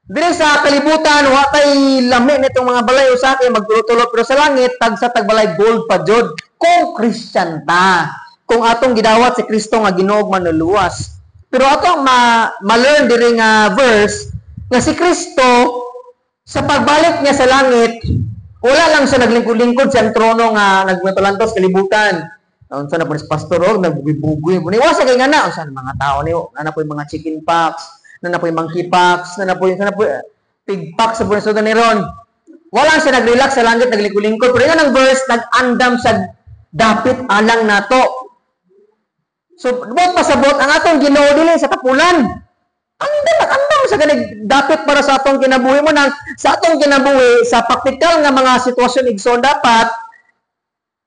dire sa kalibutan, wa kay lami nitong mga balay usa kay magtulo-tulo, pero sa langit tagsa tagbalay, gold pa jud kung Christian ta, kung atong gidawat si Kristo nga Ginoo manluluwas. Pero atong ma-learn diri nga verse nga si Kristo sa pagbalik niya sa langit, wala lang siya naglingkod-lingkod sa trono nga nagmatulantos kalibutan. Unsa na po ni pastor og nagbugoy-bugoy mo ni wasa kay nga na unsa na mga tao ni na po yung mga chicken pox, na po yung monkey pox, na po yung na po pig pox sa po ni ron. Wala siya nagrelax sa langit naglingkod-lingkod. Pero yun ang verse, nag-andam sa dapit alang nato. So, buot pasabot, ang atong Ginoo dili sa tapulan. Andam, nag-andam sa ganig dapit para sa atong kinabuhi mo nang sa atong kinabuhi sa praktikal nga mga sitwasyon, igsoon, dapat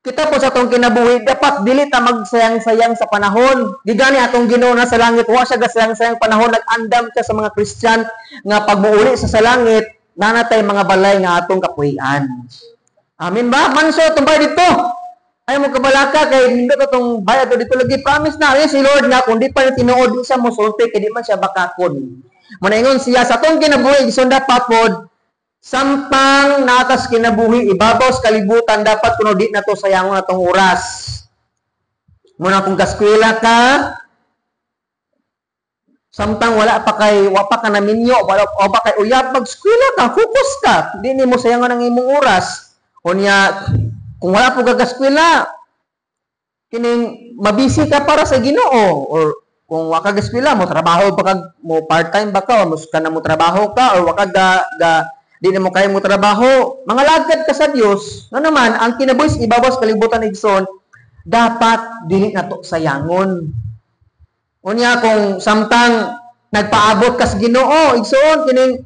kita po sa atong kinabuhi dapat dili ta magsayang-sayang sa panahon. Gigani atong Ginoo na sa langit, wa siya gasayang-sayang panahon, nag-andam siya sa mga Christian nga pag muuli sa langit nanatay mga balay nga atong kapuy-an. Amen ba? Manso itong bayad dito. Ay mo kabalaka kay nindot atong bayad dito lagi, promise na si Lord nga kung di pa niya tinuod di siya mosulti kay di man siya bakakon. Munaingon siya sa atong kinabuhi, igsoon, dapat pod sampang natas kinabuhi ibabaw sa kalibutan dapat kuno di na to sayangon atong oras. Muna kung kaskwela ka, samtang wala pa kay wa pa ka naminyo, wala o pa kay uyab, magskwela ka, focus ka, di nimo sayangon ang imong oras. Unya kung wala po ka kaskwela, kining mabisi ka para sa Ginoo, or kung wa ka gaskwela mo trabaho pa ka, mo part-time ba ka, o mo ka na mo trabaho ka, or wa ka ga, ga di na mo kaya mo trabaho, mga lagad ka sa Dios. Nga naman ang kinabuhi sa ibabaw sa kalibutan, igsoon, dapat dili na to sayangon. Unya kung samtang nagpaabot ka sa Ginoo, igsoon, kining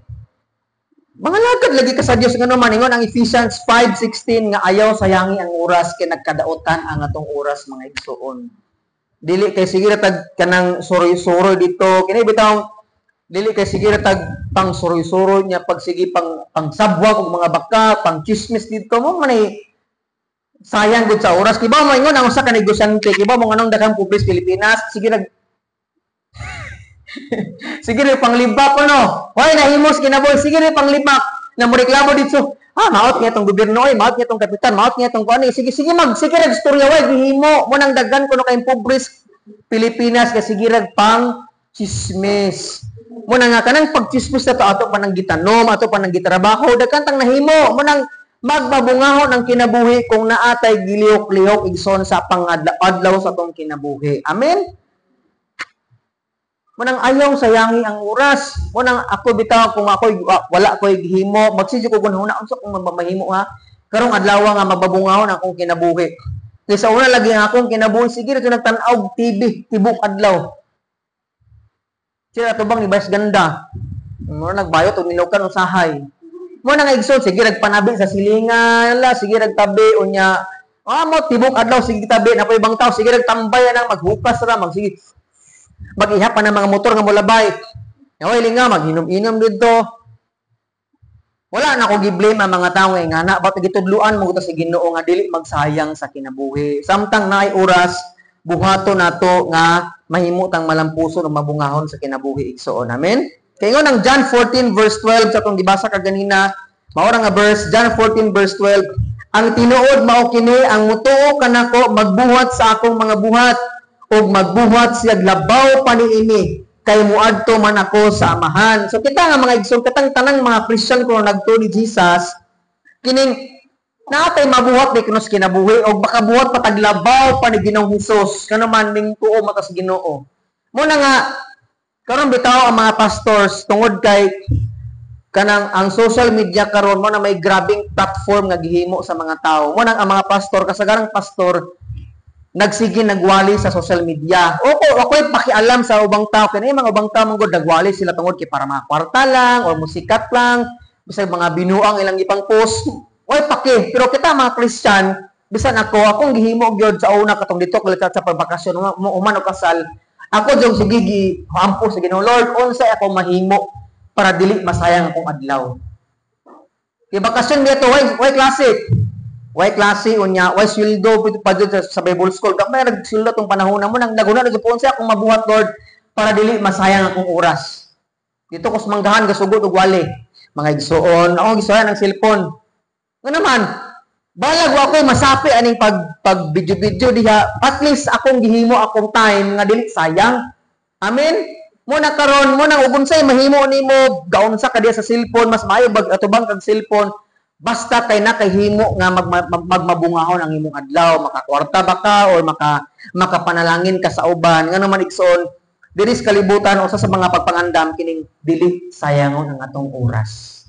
mga lagad lagi ka sa Dios. Nga naman ingon ang Ephesians 5:16 nga ayaw sayangi ang oras kay nagkadaotan ang atong oras, mga igsoon. Dili kay sige ra tag kanang suroy-suroy dito, kini bitawng dili kay sige ra tag pang suroy-suroy niya, pag sige pang pangsabwag og mga baka, pang chismis dito mo man, sayang gud sa oras. Kibaw mo ingon ang usa ka negosyante, kibaw mo nganong daghang pobre sa Pilipinas, sige nag Sige rin panglibak ko, no. Way nahimos kinabuhi, sige rin panglibak. Na mo reklamo dito. Ah, maot nga itong gobyerno oy, maot nga itong kapitan, maot nga itong kuan. Sige, sige mag, sige rag istorya, way gihimo. Mo nang daghan kuno kay pobre Pilipinas kay sige rag pang chismis. Mo na nga kanang pagchismis na to, ato pa nang gitanom, ato pa nang gitrabaho, daghan tang nahimo. Mo nang magbabungahon ang kinabuhi kung naatay gilihok-lihok, igsoon, sa pangadlaw sa atong kinabuhi. Amen? Munang ayaw sayangi ang oras. Munang ako bitaw, kung ako wala ko'y gihimo, magsige ko gunahuna unsa kung mamahimo ha. Karong adlaw nga mababungahon akong kinabuhi. Kay sa una lagi ang akong kinabuhi, sige ra nagtan-aw TV tibok adlaw. Sila tubang ni Vice Ganda. Mo nagbayot og nilukan usahay. Mo na nga, igsoon, sige nagpanabi sa silingan la, sige nagtabi unya. Ah, mo tibok adlaw sige tabi na po ibang tao, sige nagtambay nang maghukas ra, magsige mag-ihap pa ng mga motor nga mulabay. Naway linga, maghinom-inom dito. Wala na ko gi-blame ang mga tao nga ngana, ba't gitudluan mo sa Ginoo nga dili magsayang sa kinabuhi. Samtang naay oras, buhato nato nga mahimo tang malampuson o mabungahon sa kinabuhi, igsoon. Amen? Kay ingon ang John 14 verse 12 sa atong gibasa kaganina, mao nga verse, John 14 verse 12, "Ang tinuod mao kini, ang mutuo kanako magbuhat sa akong mga buhat ug magbuhat siya labaw pa niini kay muadto man ako sa Amahan." So kita nga mga igsoon, katang tanang mga Christian ko nagtuo ni Jesus, kining naatay mabuhat ni kunos kinabuhi og makabuhat pa taglabaw pa ni Ginoong Hesus kano man ning tuo mata sa Ginoo. Mo na nga karon bitaw ang mga pastors, tungod kay kanang ang social media karon mo na may grabing platform nga gihimo sa mga tao. Mo nang ang mga pastor, kasagarang pastor nagsige nagwali sa social media. Oko, ako'y pakialam sa ubang tao kani, mga ubang tao man gud nagwali sila tungod kay para mga kwarta lang or musikat lang, bisag mga binuang ilang ipang post. Way paki, pero kita mga Christian, bisan ako, akong gihimo gyud sa una katong dito ko sa pagbakasyon mo uman og kasal. Ako jud sige gi ampo sa Ginoo, "Lord, unsay ako mahimo para dili masayang akong adlaw?" Kay bakasyon dito, way klase. Way klase unya, way sweldo pa jud sa Bible school. Gamay nag sweldo tong panahon na mo nang naguna na jud siya akong mabuhat, "Lord, para dili masayang akong oras." Dito ko sa manggahan gasugod og wali. Mga igsuon, ako gisuyan ang cellphone. Nga naman, balag wa ko masapi aning pag pag video-video diha, at least akong gihimo akong time nga dili sayang. Amen? Mo na karon mo nang ug unsay mahimo nimo, gaunsa ka diha sa cellphone, mas maayo bag atubang kag cellphone, basta kay nakahimo nga magmabungahon ang imong adlaw, makakwarta ba ka or makapanalangin ka sa uban. Ngano man, igsoon, diri sa kalibutan, usa sa mga pagpangandam kining dili sayangon ang atong oras.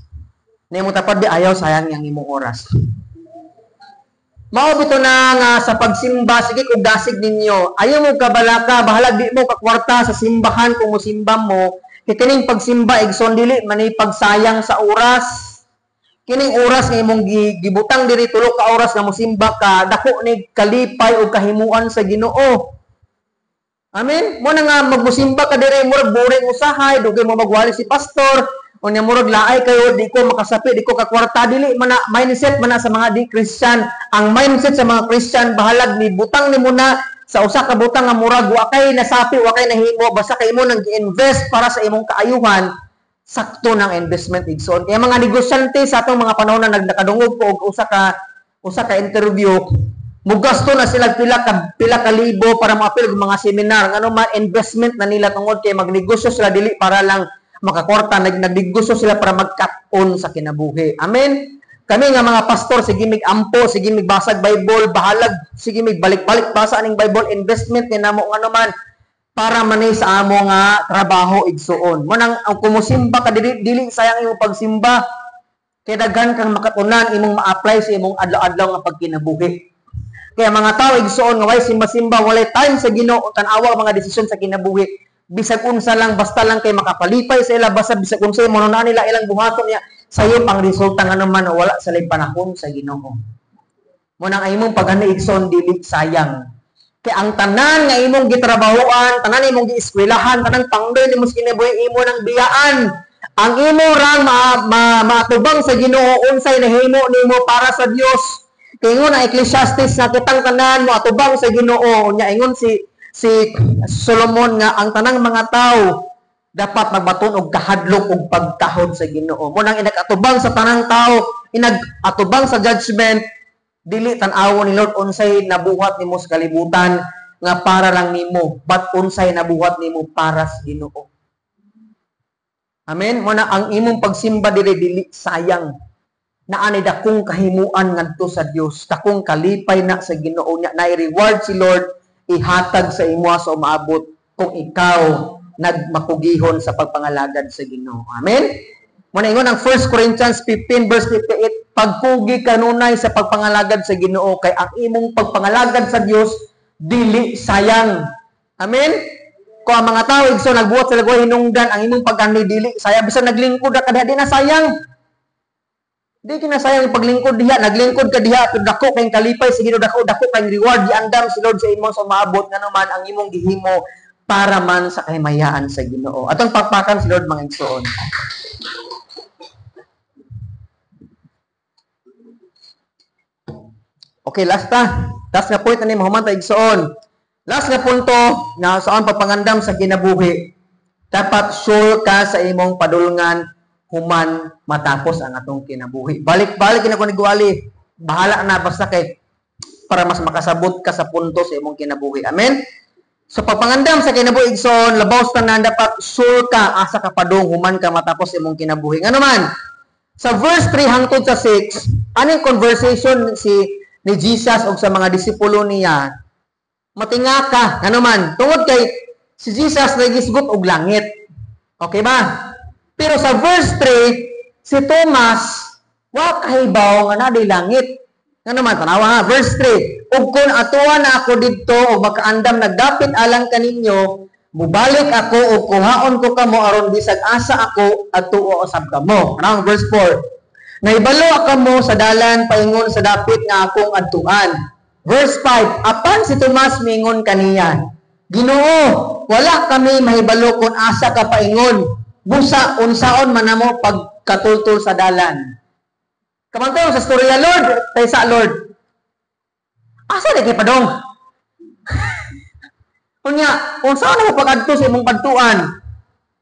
Nimo tapad di ayaw sayang ang imong oras. Mao bito na nga sa pagsimba, sige kung dasig ninyo, ayaw mo kabalaka, bahala di mo kakwarta sa simbahan kung musimba mo, kay kining pagsimba, igsoon, dili man pagsayang sa oras. Kining oras nga imong gibutang diri, 3 ka oras nga mosimba ka, dako ni kalipay ug kahimuan sa Ginoo. Amen? Mo na nga magmusimba ka diri, murag boring usahay, dugay mo magwali si pastor, unya murag laay kayo, di ko makasapi, di ko kakwarta, dili man na mindset man na sa mga di Christian. Ang mindset sa mga Christian, bahalag ni butang nimo na sa usa ka butang nga murag wa kay nasapi, wa kay nahimo, basta kay imo nang gi-invest para sa imong kaayuhan, sakto ng investment, igsoon. Kaya mga negosyante sa atong mga panahon na nagkadungog ko og usa ka interview, mugasto na sila pila ka libo para moapil og mga seminar. Ngano man, investment na nila tungod kay magnegosyo sila dili para lang makakwarta, nagnegosyo sila para mag-cut-on sa kinabuhi. Amen. Kami nga mga pastor, sige mig ampo, sige mig basag Bible, bahalag sige mig balik-balik basa aning Bible, investment ni namo, ngano man para manay sa amo nga trabaho, igsuon. Mo nang ang kumusimba ka, dili dili sayang imong pagsimba kay daghan kang makatunan imong ma-apply sa imong adlaw-adlaw nga pagkinabuhi. Kaya mga tao, igsuon, nga way simba-simba, walay time sa Ginoo, tan-awa ang mga desisyon sa kinabuhi. Bisag unsa lang, basta lang kay makapalipay sa ila, basta bisag unsa mo na nila ilang buhaton niya, sayop ang resulta, nga naman wala sa panahon sa Ginoo. Mo nang imong paghani, igsoon, dili sayang. Kay ang tanan nga imong gitrabahoan, tanan imong gieskwelahan, tanan pangdoy nimo sa kinabuhi, imo nang biyaan. Ang imo rang maatubang sa Ginoo unsay nahimo nimo para sa Dios. Kay ingon ang Ecclesiastes nga kitang tanan mo atubang sa Ginoo. Unya ingon si Solomon nga ang tanang mga tao Dapat magbaton og kahadlok og pagtahod sa Ginoo. Mo nang inag-atubang sa tanang tao, inag-atubang sa judgment, dili tan-awon ni Lord unsay nabuhat nimo sa kalibutan nga para lang nimo, but unsay nabuhat nimo para sa Ginoo. Amen. Mo na ang imong pagsimba diri dili sayang. Naa ni dakong kahimuan ngadto sa Dios, dakong kalipay na sa Ginoo nya, na reward si Lord ihatag sa imo sa umaabot kung ikaw nagmakugihon sa pagpangalagad sa Ginoo. Amen. Mo na ingon ang 1 Corinthians 15 verse 58, pagpugi kanunay sa pagpangalagad sa Ginoo kay ang imong pagpangalagad sa Dios dili sayang. Amen. Kung ang mga tao, igsoon, nagbuhat sa lagway hinungdan, ang imong pag-anhi dili sayang. Bisan naglingkod ka diha, di na sayang. Di kinasayang paglingkod diha, naglingkod ka diha, pero dako kayong kalipay sa Ginoo, dako dako kayong reward giandam si Lord sa imong sa umaabot, nga naman ang imong gihimo para man sa kahimayaan sa Ginoo. Atong pakpakan si Lord, mga igsoon. Okay, last ta. Last nga point na ni mahuman ta, igsoon. Last nga punto na saan pagpangandam sa kinabuhi. Dapat sure ka sa imong padulngan human matapos ang atong kinabuhi. Balik-balik na ko ni Guali. Bahala na basta kay para mas makasabot ka sa punto sa imong kinabuhi. Amen? So pagpangandam sa kinabuhi, igsoon, labaw sa tanan dapat sure ka asa ka padung human ka matapos imong kinabuhi. Ngano man? Sa verse 3 hangtod sa 6, aning conversation si ni Jesus og sa mga disipulo niya, matinga ka. Ngano man? Tungod kay si Jesus nagisgot og langit. Okay ba? Pero sa verse 3, si Thomas wa kahibaw nga naa langit. Ngano man, tanawa ha, verse 3, ug kun atuan na ako didto ug makaandam nagdapit alang kaninyo, mubalik ako ug kuhaon ko kamo aron bisag asa ako adtuo usab kamo. Ano ang verse 4? Nahibalo kamo sa dalan paingon sa dapit nga akong adtuan. Verse 5, apan si Tomas miingon kaniya, Ginoo, wala kami mahibalo kung asa ka paingon. Busa unsaon man namo pagkatultol sa dalan. Kamantaw sa storya, Lord, taysa Lord. Asa di kay padong? Unya, unsaon na mo pag-adto sa imong padtuan?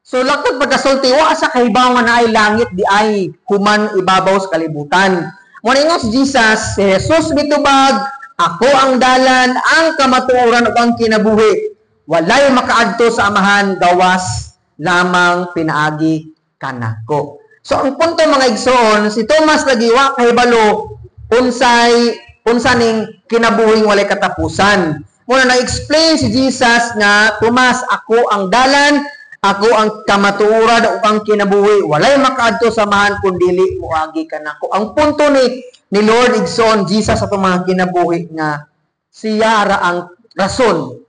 So lakod pagkasulti, wa sa kahibaw nga naay langit di ay human ibabaw sa kalibutan. Mo ingon si Jesus, si Jesus mitubag, ako ang dalan, ang kamatuoran ug ang kinabuhi. Walay makaadto sa Amahan gawas lamang pinaagi kanako. So ang punto, mga igsoon, si Thomas lagi wa kahibalo unsay unsa ning kinabuhing walay katapusan. Muna na-explain si Jesus nga, Tomas, ako ang dalan, ako ang kamatuoran ug ang kinabuhi. Walay makaadto sa Amahan kun dili moagi kanako. Ang punto ni Lord, igsoon, Jesus sa atong mga kinabuhi nga siya ra ang rason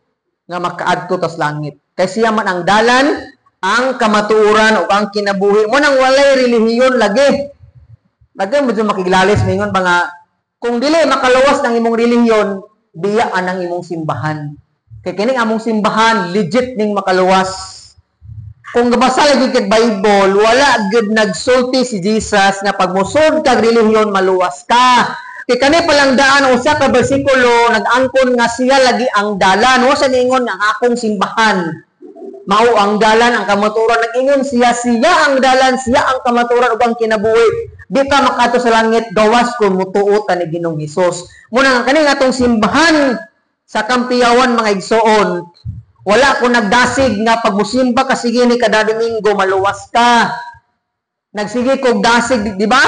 nga makaadto tas langit. Kay siya man ang dalan, ang kamatuoran ug ang kinabuhi. Mo nang walay relihiyon lagi. Lagi mo dyan makiglalis mingon ba nga kung dili makaluwas ng imong relihiyon, biya anang imong simbahan. Kay kining among simbahan legit ning makaluwas. Kung gabasa lagi kag Bible, wala gyud nagsulti si Jesus nga pag mosud kag relihiyon maluwas ka. Kay kani palang daan usa ka bersikulo nag-angkon nga siya lagi ang dalan. Wa sa niingon nga ang akong simbahan mao ang dalan, ang kamatuoran. Nag-ingon siya, siya ang dalan, siya ang kamatuoran ug ang kinabuhi. Di ka makaadto sa langit gawas kung mutuo ta ni Ginoong Hesus. Muna nga kani atong simbahan sa Kampiyawan, mga igsoon, wala ko nagdasig nga pag musimba ka sige ni kada Domingo maluwas ka. Nagsige kog dasig, di ba?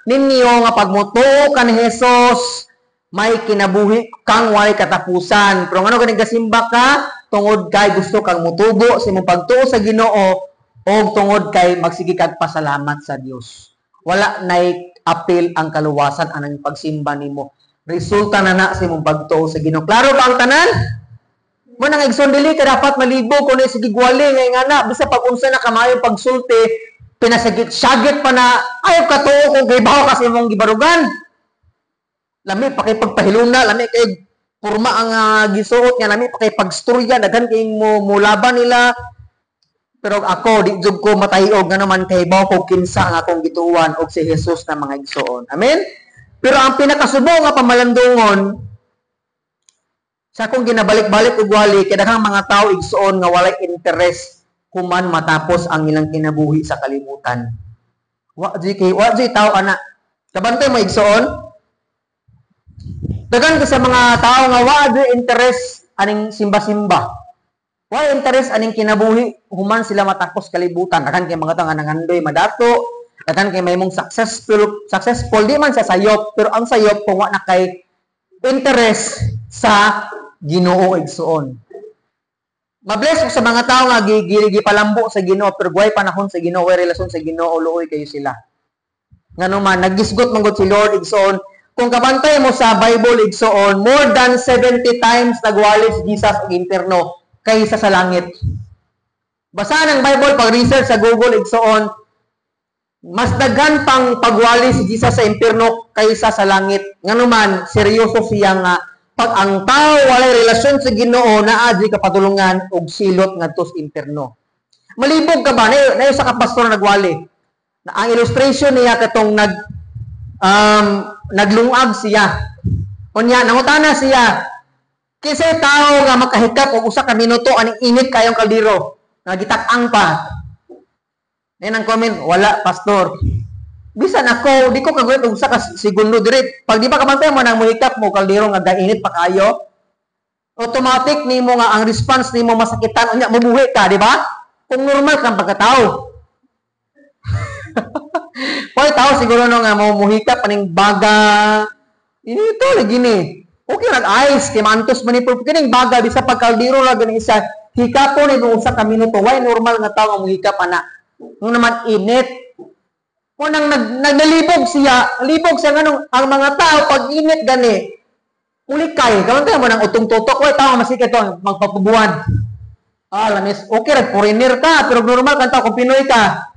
Ninyo nga pag mutuo ka ni Hesus, may kinabuhi kang walay katapusan. Pero ngano ganing gasimba ka? Tungod kay gusto kang mutubo sa imong pagtuo sa Ginoo o tungod kay magsige kag pasalamat sa Dios. Wala nay apil ang kaluwasan anang pagsimba nimo. Resulta na na sa imong pagtuo sa Ginoo. Klaro ba ang tanan? Mo nang igsoon, dili ka dapat malibo kung sige gwali ngay nga na bisa pag unsa na kamayo pagsulti pinasagit syagit pa na ayaw ka tuo kung kay bawo ka sa imong gibarugan. Lami pa kay pagpahiluna, lami kay porma ang gisuot nga, lami pa kay pagstorya, daghan kay mo mulaban nila. Pero ako di jud ko matayog nga naman kay bawo ko kinsa ang akong gituan og si Jesus na, mga igsoon. Amen. Pero ang pinakasubo nga pamalandungon sa akong ginabalik-balik og wali kay daghang mga tao, igsoon, nga walay interest human matapos ang ilang kinabuhi sa kalibutan. Wa jud kay wa jud tao ana. Kabantay mo, igsoon. Daghan ka sa mga tao nga wa jud interest aning simba-simba. Wa interest aning kinabuhi human sila matapos kalibutan. Daghan kay mga tao nga nangandoy madato, daghan kay mahimong successful successful di man sa sayop, pero ang sayop kung wa na kay interest sa Ginoo, igsoon. Mabless ko sa mga tao nga gipalambo sa Ginoo pero way panahon sa Ginoo, way relasyon sa Ginoo, luoy kayo sila. Ngano man nagisgot man gud si Lord, igsoon. Kung kabantay mo sa Bible, igsoon, more than 70 times nagwali si Jesus og impierno kaysa sa langit. Basahan ang Bible, pag research sa Google, igsoon, mas daghan pang pagwali si Jesus sa impierno kaysa sa langit. Ngano man seryoso siya nga pag ang tao walay relasyon sa Ginoo, naa di kapatulungan og silot ngadto sa impierno. Malibog ka ba? Na sa ka pastor nagwali. Na ang illustration niya katong naglungag siya. Unya nangutana siya, kinsay tao nga makahikap og usa ka minuto aning init kayong kaldero nga gitak-ang pa? Then ang comment, "Wala, pastor." Bisan ako, di ko kagulat og usa ka segundo dire. Pag di ba kabantay mo nang muhikap mo kaldero nga gainit pa kayo, automatic nimo nga ang response nimo masakitan, unya mabuhi ka, di ba? Kung normal kang pagkatao. Hoy, tao siguro no nga mo muhikap aning baga. Ini ito lagi ni. Okay nag ice kay mantos man ni, pero kining baga bisa pag kaldero ra gani isa, hikapon ni usa ka minuto, way normal nga tao nga muhikap ana. Nung naman init. Kung nang naglibog siya, libog siya nganong ang mga tao pag init gani, ulikay, karon tayo mo nang utong tutok, way tao masikit ito, magpapubuan. Ah, lamis, okay ra foreigner ka, pero normal kan tao kung Pinoy ka.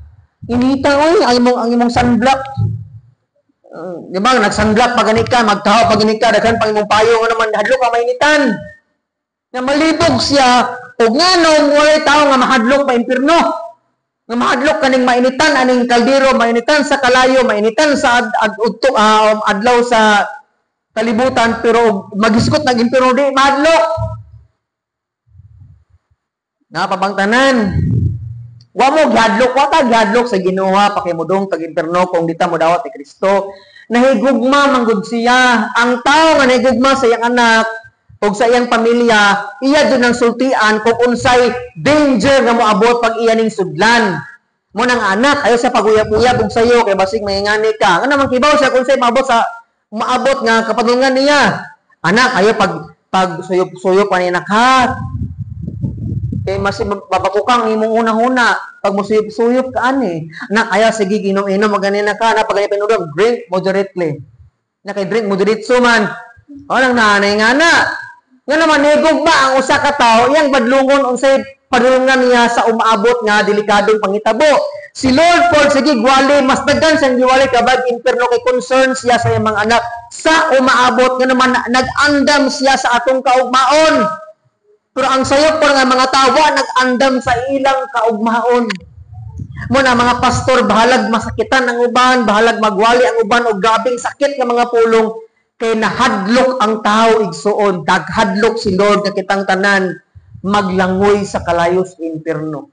Inita oy, ang imong sunblock. Di ba, nag-sunblock pa gani ka, magtaho pa gani ka, daghan pang imong payong, ano naman, hadlok ka mainitan. Na malibog siya, ug nganong walay tao nga mahadlok pa impierno? Nga mahadlok kaning mainitan aning kaldero, mainitan sa kalayo, mainitan sa adlaw sa kalibutan, pero magisgot nag impierno di mahadlok. Napabangtanan. Wa mo gihadlok, wa ta gihadlok sa Ginoo pakimudong tag impierno kung di ta mo dawat ni Kristo. Nahigugma man gud siya. Ang tao nga nahigugma sa iyang anak ug sa iyang pamilya, iya jud nang sultian kung unsay danger nga moabot pag iya ning sudlan. Mo nang anak, ayo sa paguyab-uyab og sayo kay basig mayingani ka. Nga naman kibaw siya kung unsay maabot sa maabot nga kapadulngan niya. Anak, ayo pag suyop-suyop ani anak ha. Kay mas babakukang imong una-una pag musuyop-suyop ka ani. Anak, ayaw sige inom-inom magani na ka na pag pinudom, drink moderately. Na kay drink moderate so man. O nang nanay nga na. Nga naman nigugma ang usa ka tawo, iyang badlungon unsay padulungan niya sa umaabot nga delikadong pangitabo. Si Lord Paul sige gwali, mas daghan siyang giwali kabag impierno kay concern siya sa iyang mga anak sa umaabot, nga naman nag-andam siya sa atong kaugmaon. Pero ang sayop po nga mga tao wa nag-andam sa ilang kaugmaon. Mo na mga pastor bahalag masakitan ang uban, bahalag magwali ang uban og grabeng sakit nga mga pulong kay nahadlok ang tao, igsuon. Daghadlok si Lord nga kitang tanan maglangoy sa kalayos impierno.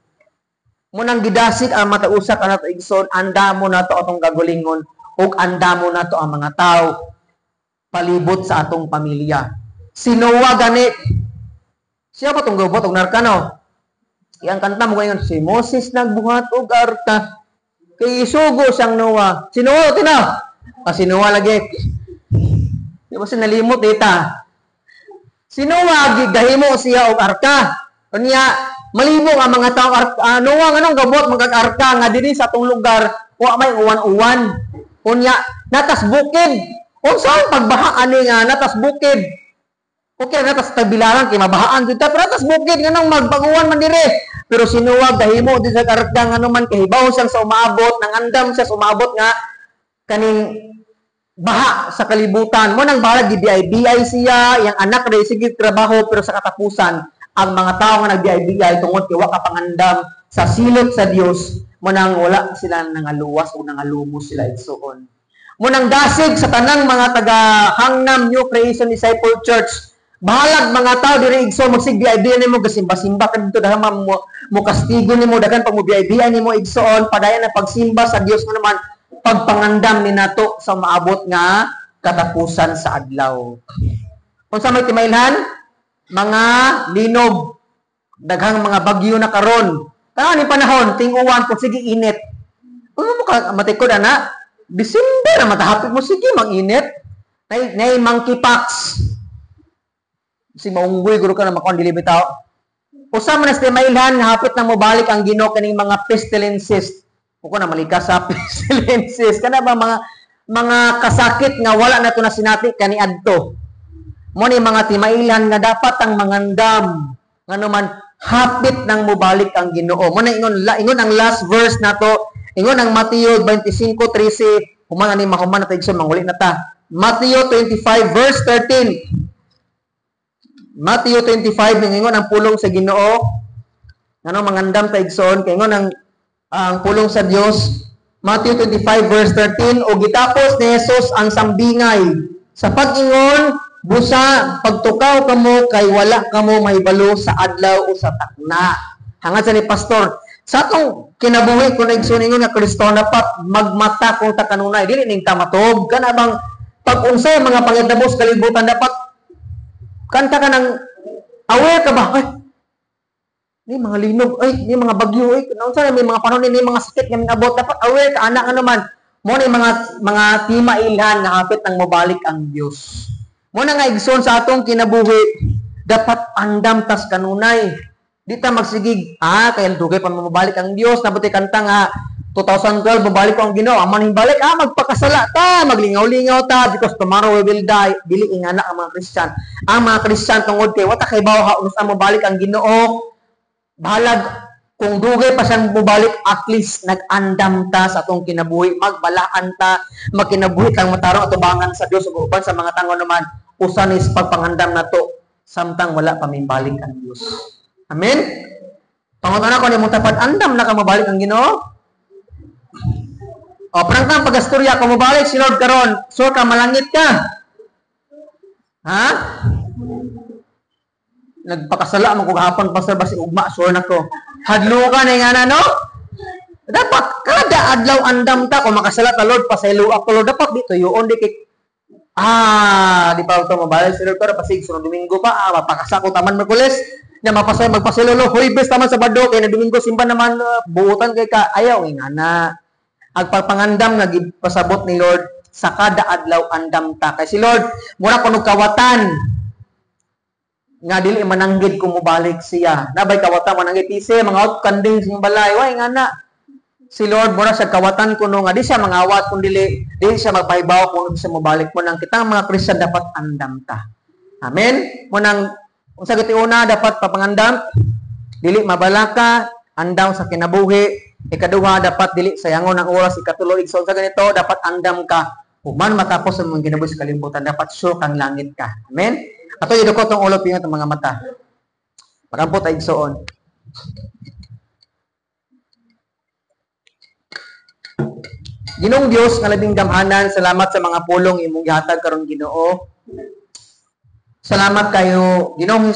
Mo nang gidasig ang matag usa kanato, igsoon, andamo nato atong kagalingon ug andamo nato ang mga tao palibot sa atong pamilya. Si Noah gani, siya pa tong gabuhat og arka, no? Iyang kanta mo ngayon, si Moses nagbuhat og arka. Kay isugo siyang Noah. Si Noah, tina. Ah, si Noah lagi. Di ba siya nalimot dita? Si Noah, gigahimo siya og arka. Unya, malibog ang mga tao, Noah, nganong gabuhat magag arka nga dinhi sa atong lugar, wa may uwan-uwan? Unya, natas bukid. Unsa ang pagbaha ani nga natas bukid? Okay, natas tagbilaran kay mabahaan jud ta, pero natas bukid, nganong magbaguan man dire? Pero si Noah gahimo din sa arka, ngano man kahibaw siya sa umaabot, nangandam siya sa umaabot nga kaning baha sa kalibutan. Mo nang bahala gi-BI siya, yang anak rin sige trabaho, pero sa katapusan ang mga tao nga nag-BI tungod kay wa ka pangandam sa silot sa Dios, mo nang wala sila nangaluwas o nangalumos sila, igsuon. Mo nang dasig sa tanang mga taga Hangnam New Creation Disciple Church, Bahalag mga tao diri, igsoon, magsigbiay nimo, gasimba-simba ka dito, dahil mo kastigo nimo daghan pag mo biay nimo, igsoon. Padayon ang pagsimba sa Dios nga naman pagpangandam ni nato sa maabot nga katapusan sa adlaw. Unsa may timailhan? Mga linog, daghang mga bagyo na karon. Kana ni panahon, ting-uwan kung sige init. Ano mo ka matikod ana? December na matahapit mo sige mag-init. Nay monkeypox. Si maunggoy guro ka na makuan dili bitaw. Usa man sa timailhan nga hapit nang mobalik ang Ginoo, kaning mga pestilences. Ko na malika sa pestilences. Kana ba mga kasakit nga wala na to na sinati kaniadto. Mo ni mga timailhan nga dapat ang mangandam ngano man hapit nang mobalik ang Ginoo. Mo na ingon ingon ang last verse nato, ingon ang Mateo 25:13. Human ani, mahuman na ta, igsoon, manguli na ta. Mateo 25 verse 13. Matthew 25, ningingon ang pulong sa Ginoo ngano mangandam ta, igsoon, kay ingon ang pulong sa Dios, Matthew 25 verse 13, "O gitapos ni Jesus ang sambingay sa pag-ingon, 'Busa pagtukaw kamo kay wala kamo mahibalo sa adlaw o sa takna.'" Hangad sa ni pastor sa atong kinabuhi kung igsoon, ingon nga Kristo, dapat magmata kung ta kanunay, dili ning tamatog kana bang pag unsay mga pangitabo sa kalibutan, dapat kanta ka ng aware ka ba? Ay, ni mga linog, ay, ni mga bagyo, ay, unsa may mga panahon ni mga sakit nga mingabot, dapat aware ka ana nga naman. Mo ni mga timailhan nga hapit nang mobalik ang Dios. Mo na nga, igsoon, sa atong kinabuhi, dapat andam tas kanunay. Di ta magsigig, kay dugay pa mobalik ang Dios, nabuti kanta nga 2012 mobalik ko ang Ginoo, amo balik, magpakasala ta, maglingaw-lingaw ta because tomorrow we will die. Dili ingana ang mga Christian. Ang mga Christian, tungod kay wala kay bawo unsa mobalik ang Ginoo, bahalag kung dugay pa siyang mobalik, at least nag-andam ta sa atong kinabuhi, magbalaan ta, magkinabuhi kang matarong atubangan sa Dios ug uban sa mga tango naman, usa ni sa pagpangandam nato samtang wala pa mibalik ang Dios. Amen? Pangutana ko nimo tapad, andam na ka mabalik ang Ginoo? O, prangkang pagastorya, kung mabalik si Lord karon, sure ka malangit ka? Ha? Nagpakasala mo kung hapon, pastor, basi ugma, sure na ko. Hadlo ka na nga na, no? Dapat, kada adlaw andam ta, kung makasala ta, "Lord, pasaylo ako, Lord." Dapat dito, yun, di kay, di pa ito mabalik si Lord, pero pasig, sunod Domingo pa, mapakasa ko taman Merkules, nya mapasay, magpasaylo, Huwebes taman, Sabado, kay na Domingo, simba naman, buutan kay ka, ayaw, nga na. Ang pagpangandam nga gipasabot ni Lord sa kada adlaw, andam ta. Kay si Lord, mura kuno kawatan nga dili mananggid kung mobalik siya. Nabay kawatan mananggid tise mga out kanding sa balay, way nga na. Si Lord mura sa kawatan kuno nga di siya mangawat kung dili siya magpahibaw kung di siya mobalik. Mo nang kitang mga Christian dapat andam ta. Amen. Mo nang unsa giti una dapat papangandam? Dili mabalaka, andam sa kinabuhi. Ikaduha, dapat dili sayangon ang oras. Ikatulo, igsoon, sa ganito, dapat andam ka. Human matapos ang mga kinabuhi sa kalibutan, dapat sure kang langit ka. Amen? Ato idukot ang ulo, pingat ang mga mata. Pagampo tayo, igsoon. Ginoong Dios nga labing gamhanan, salamat sa mga pulong imong gihatag karon, Ginoo. Salamat kayo, Ginoong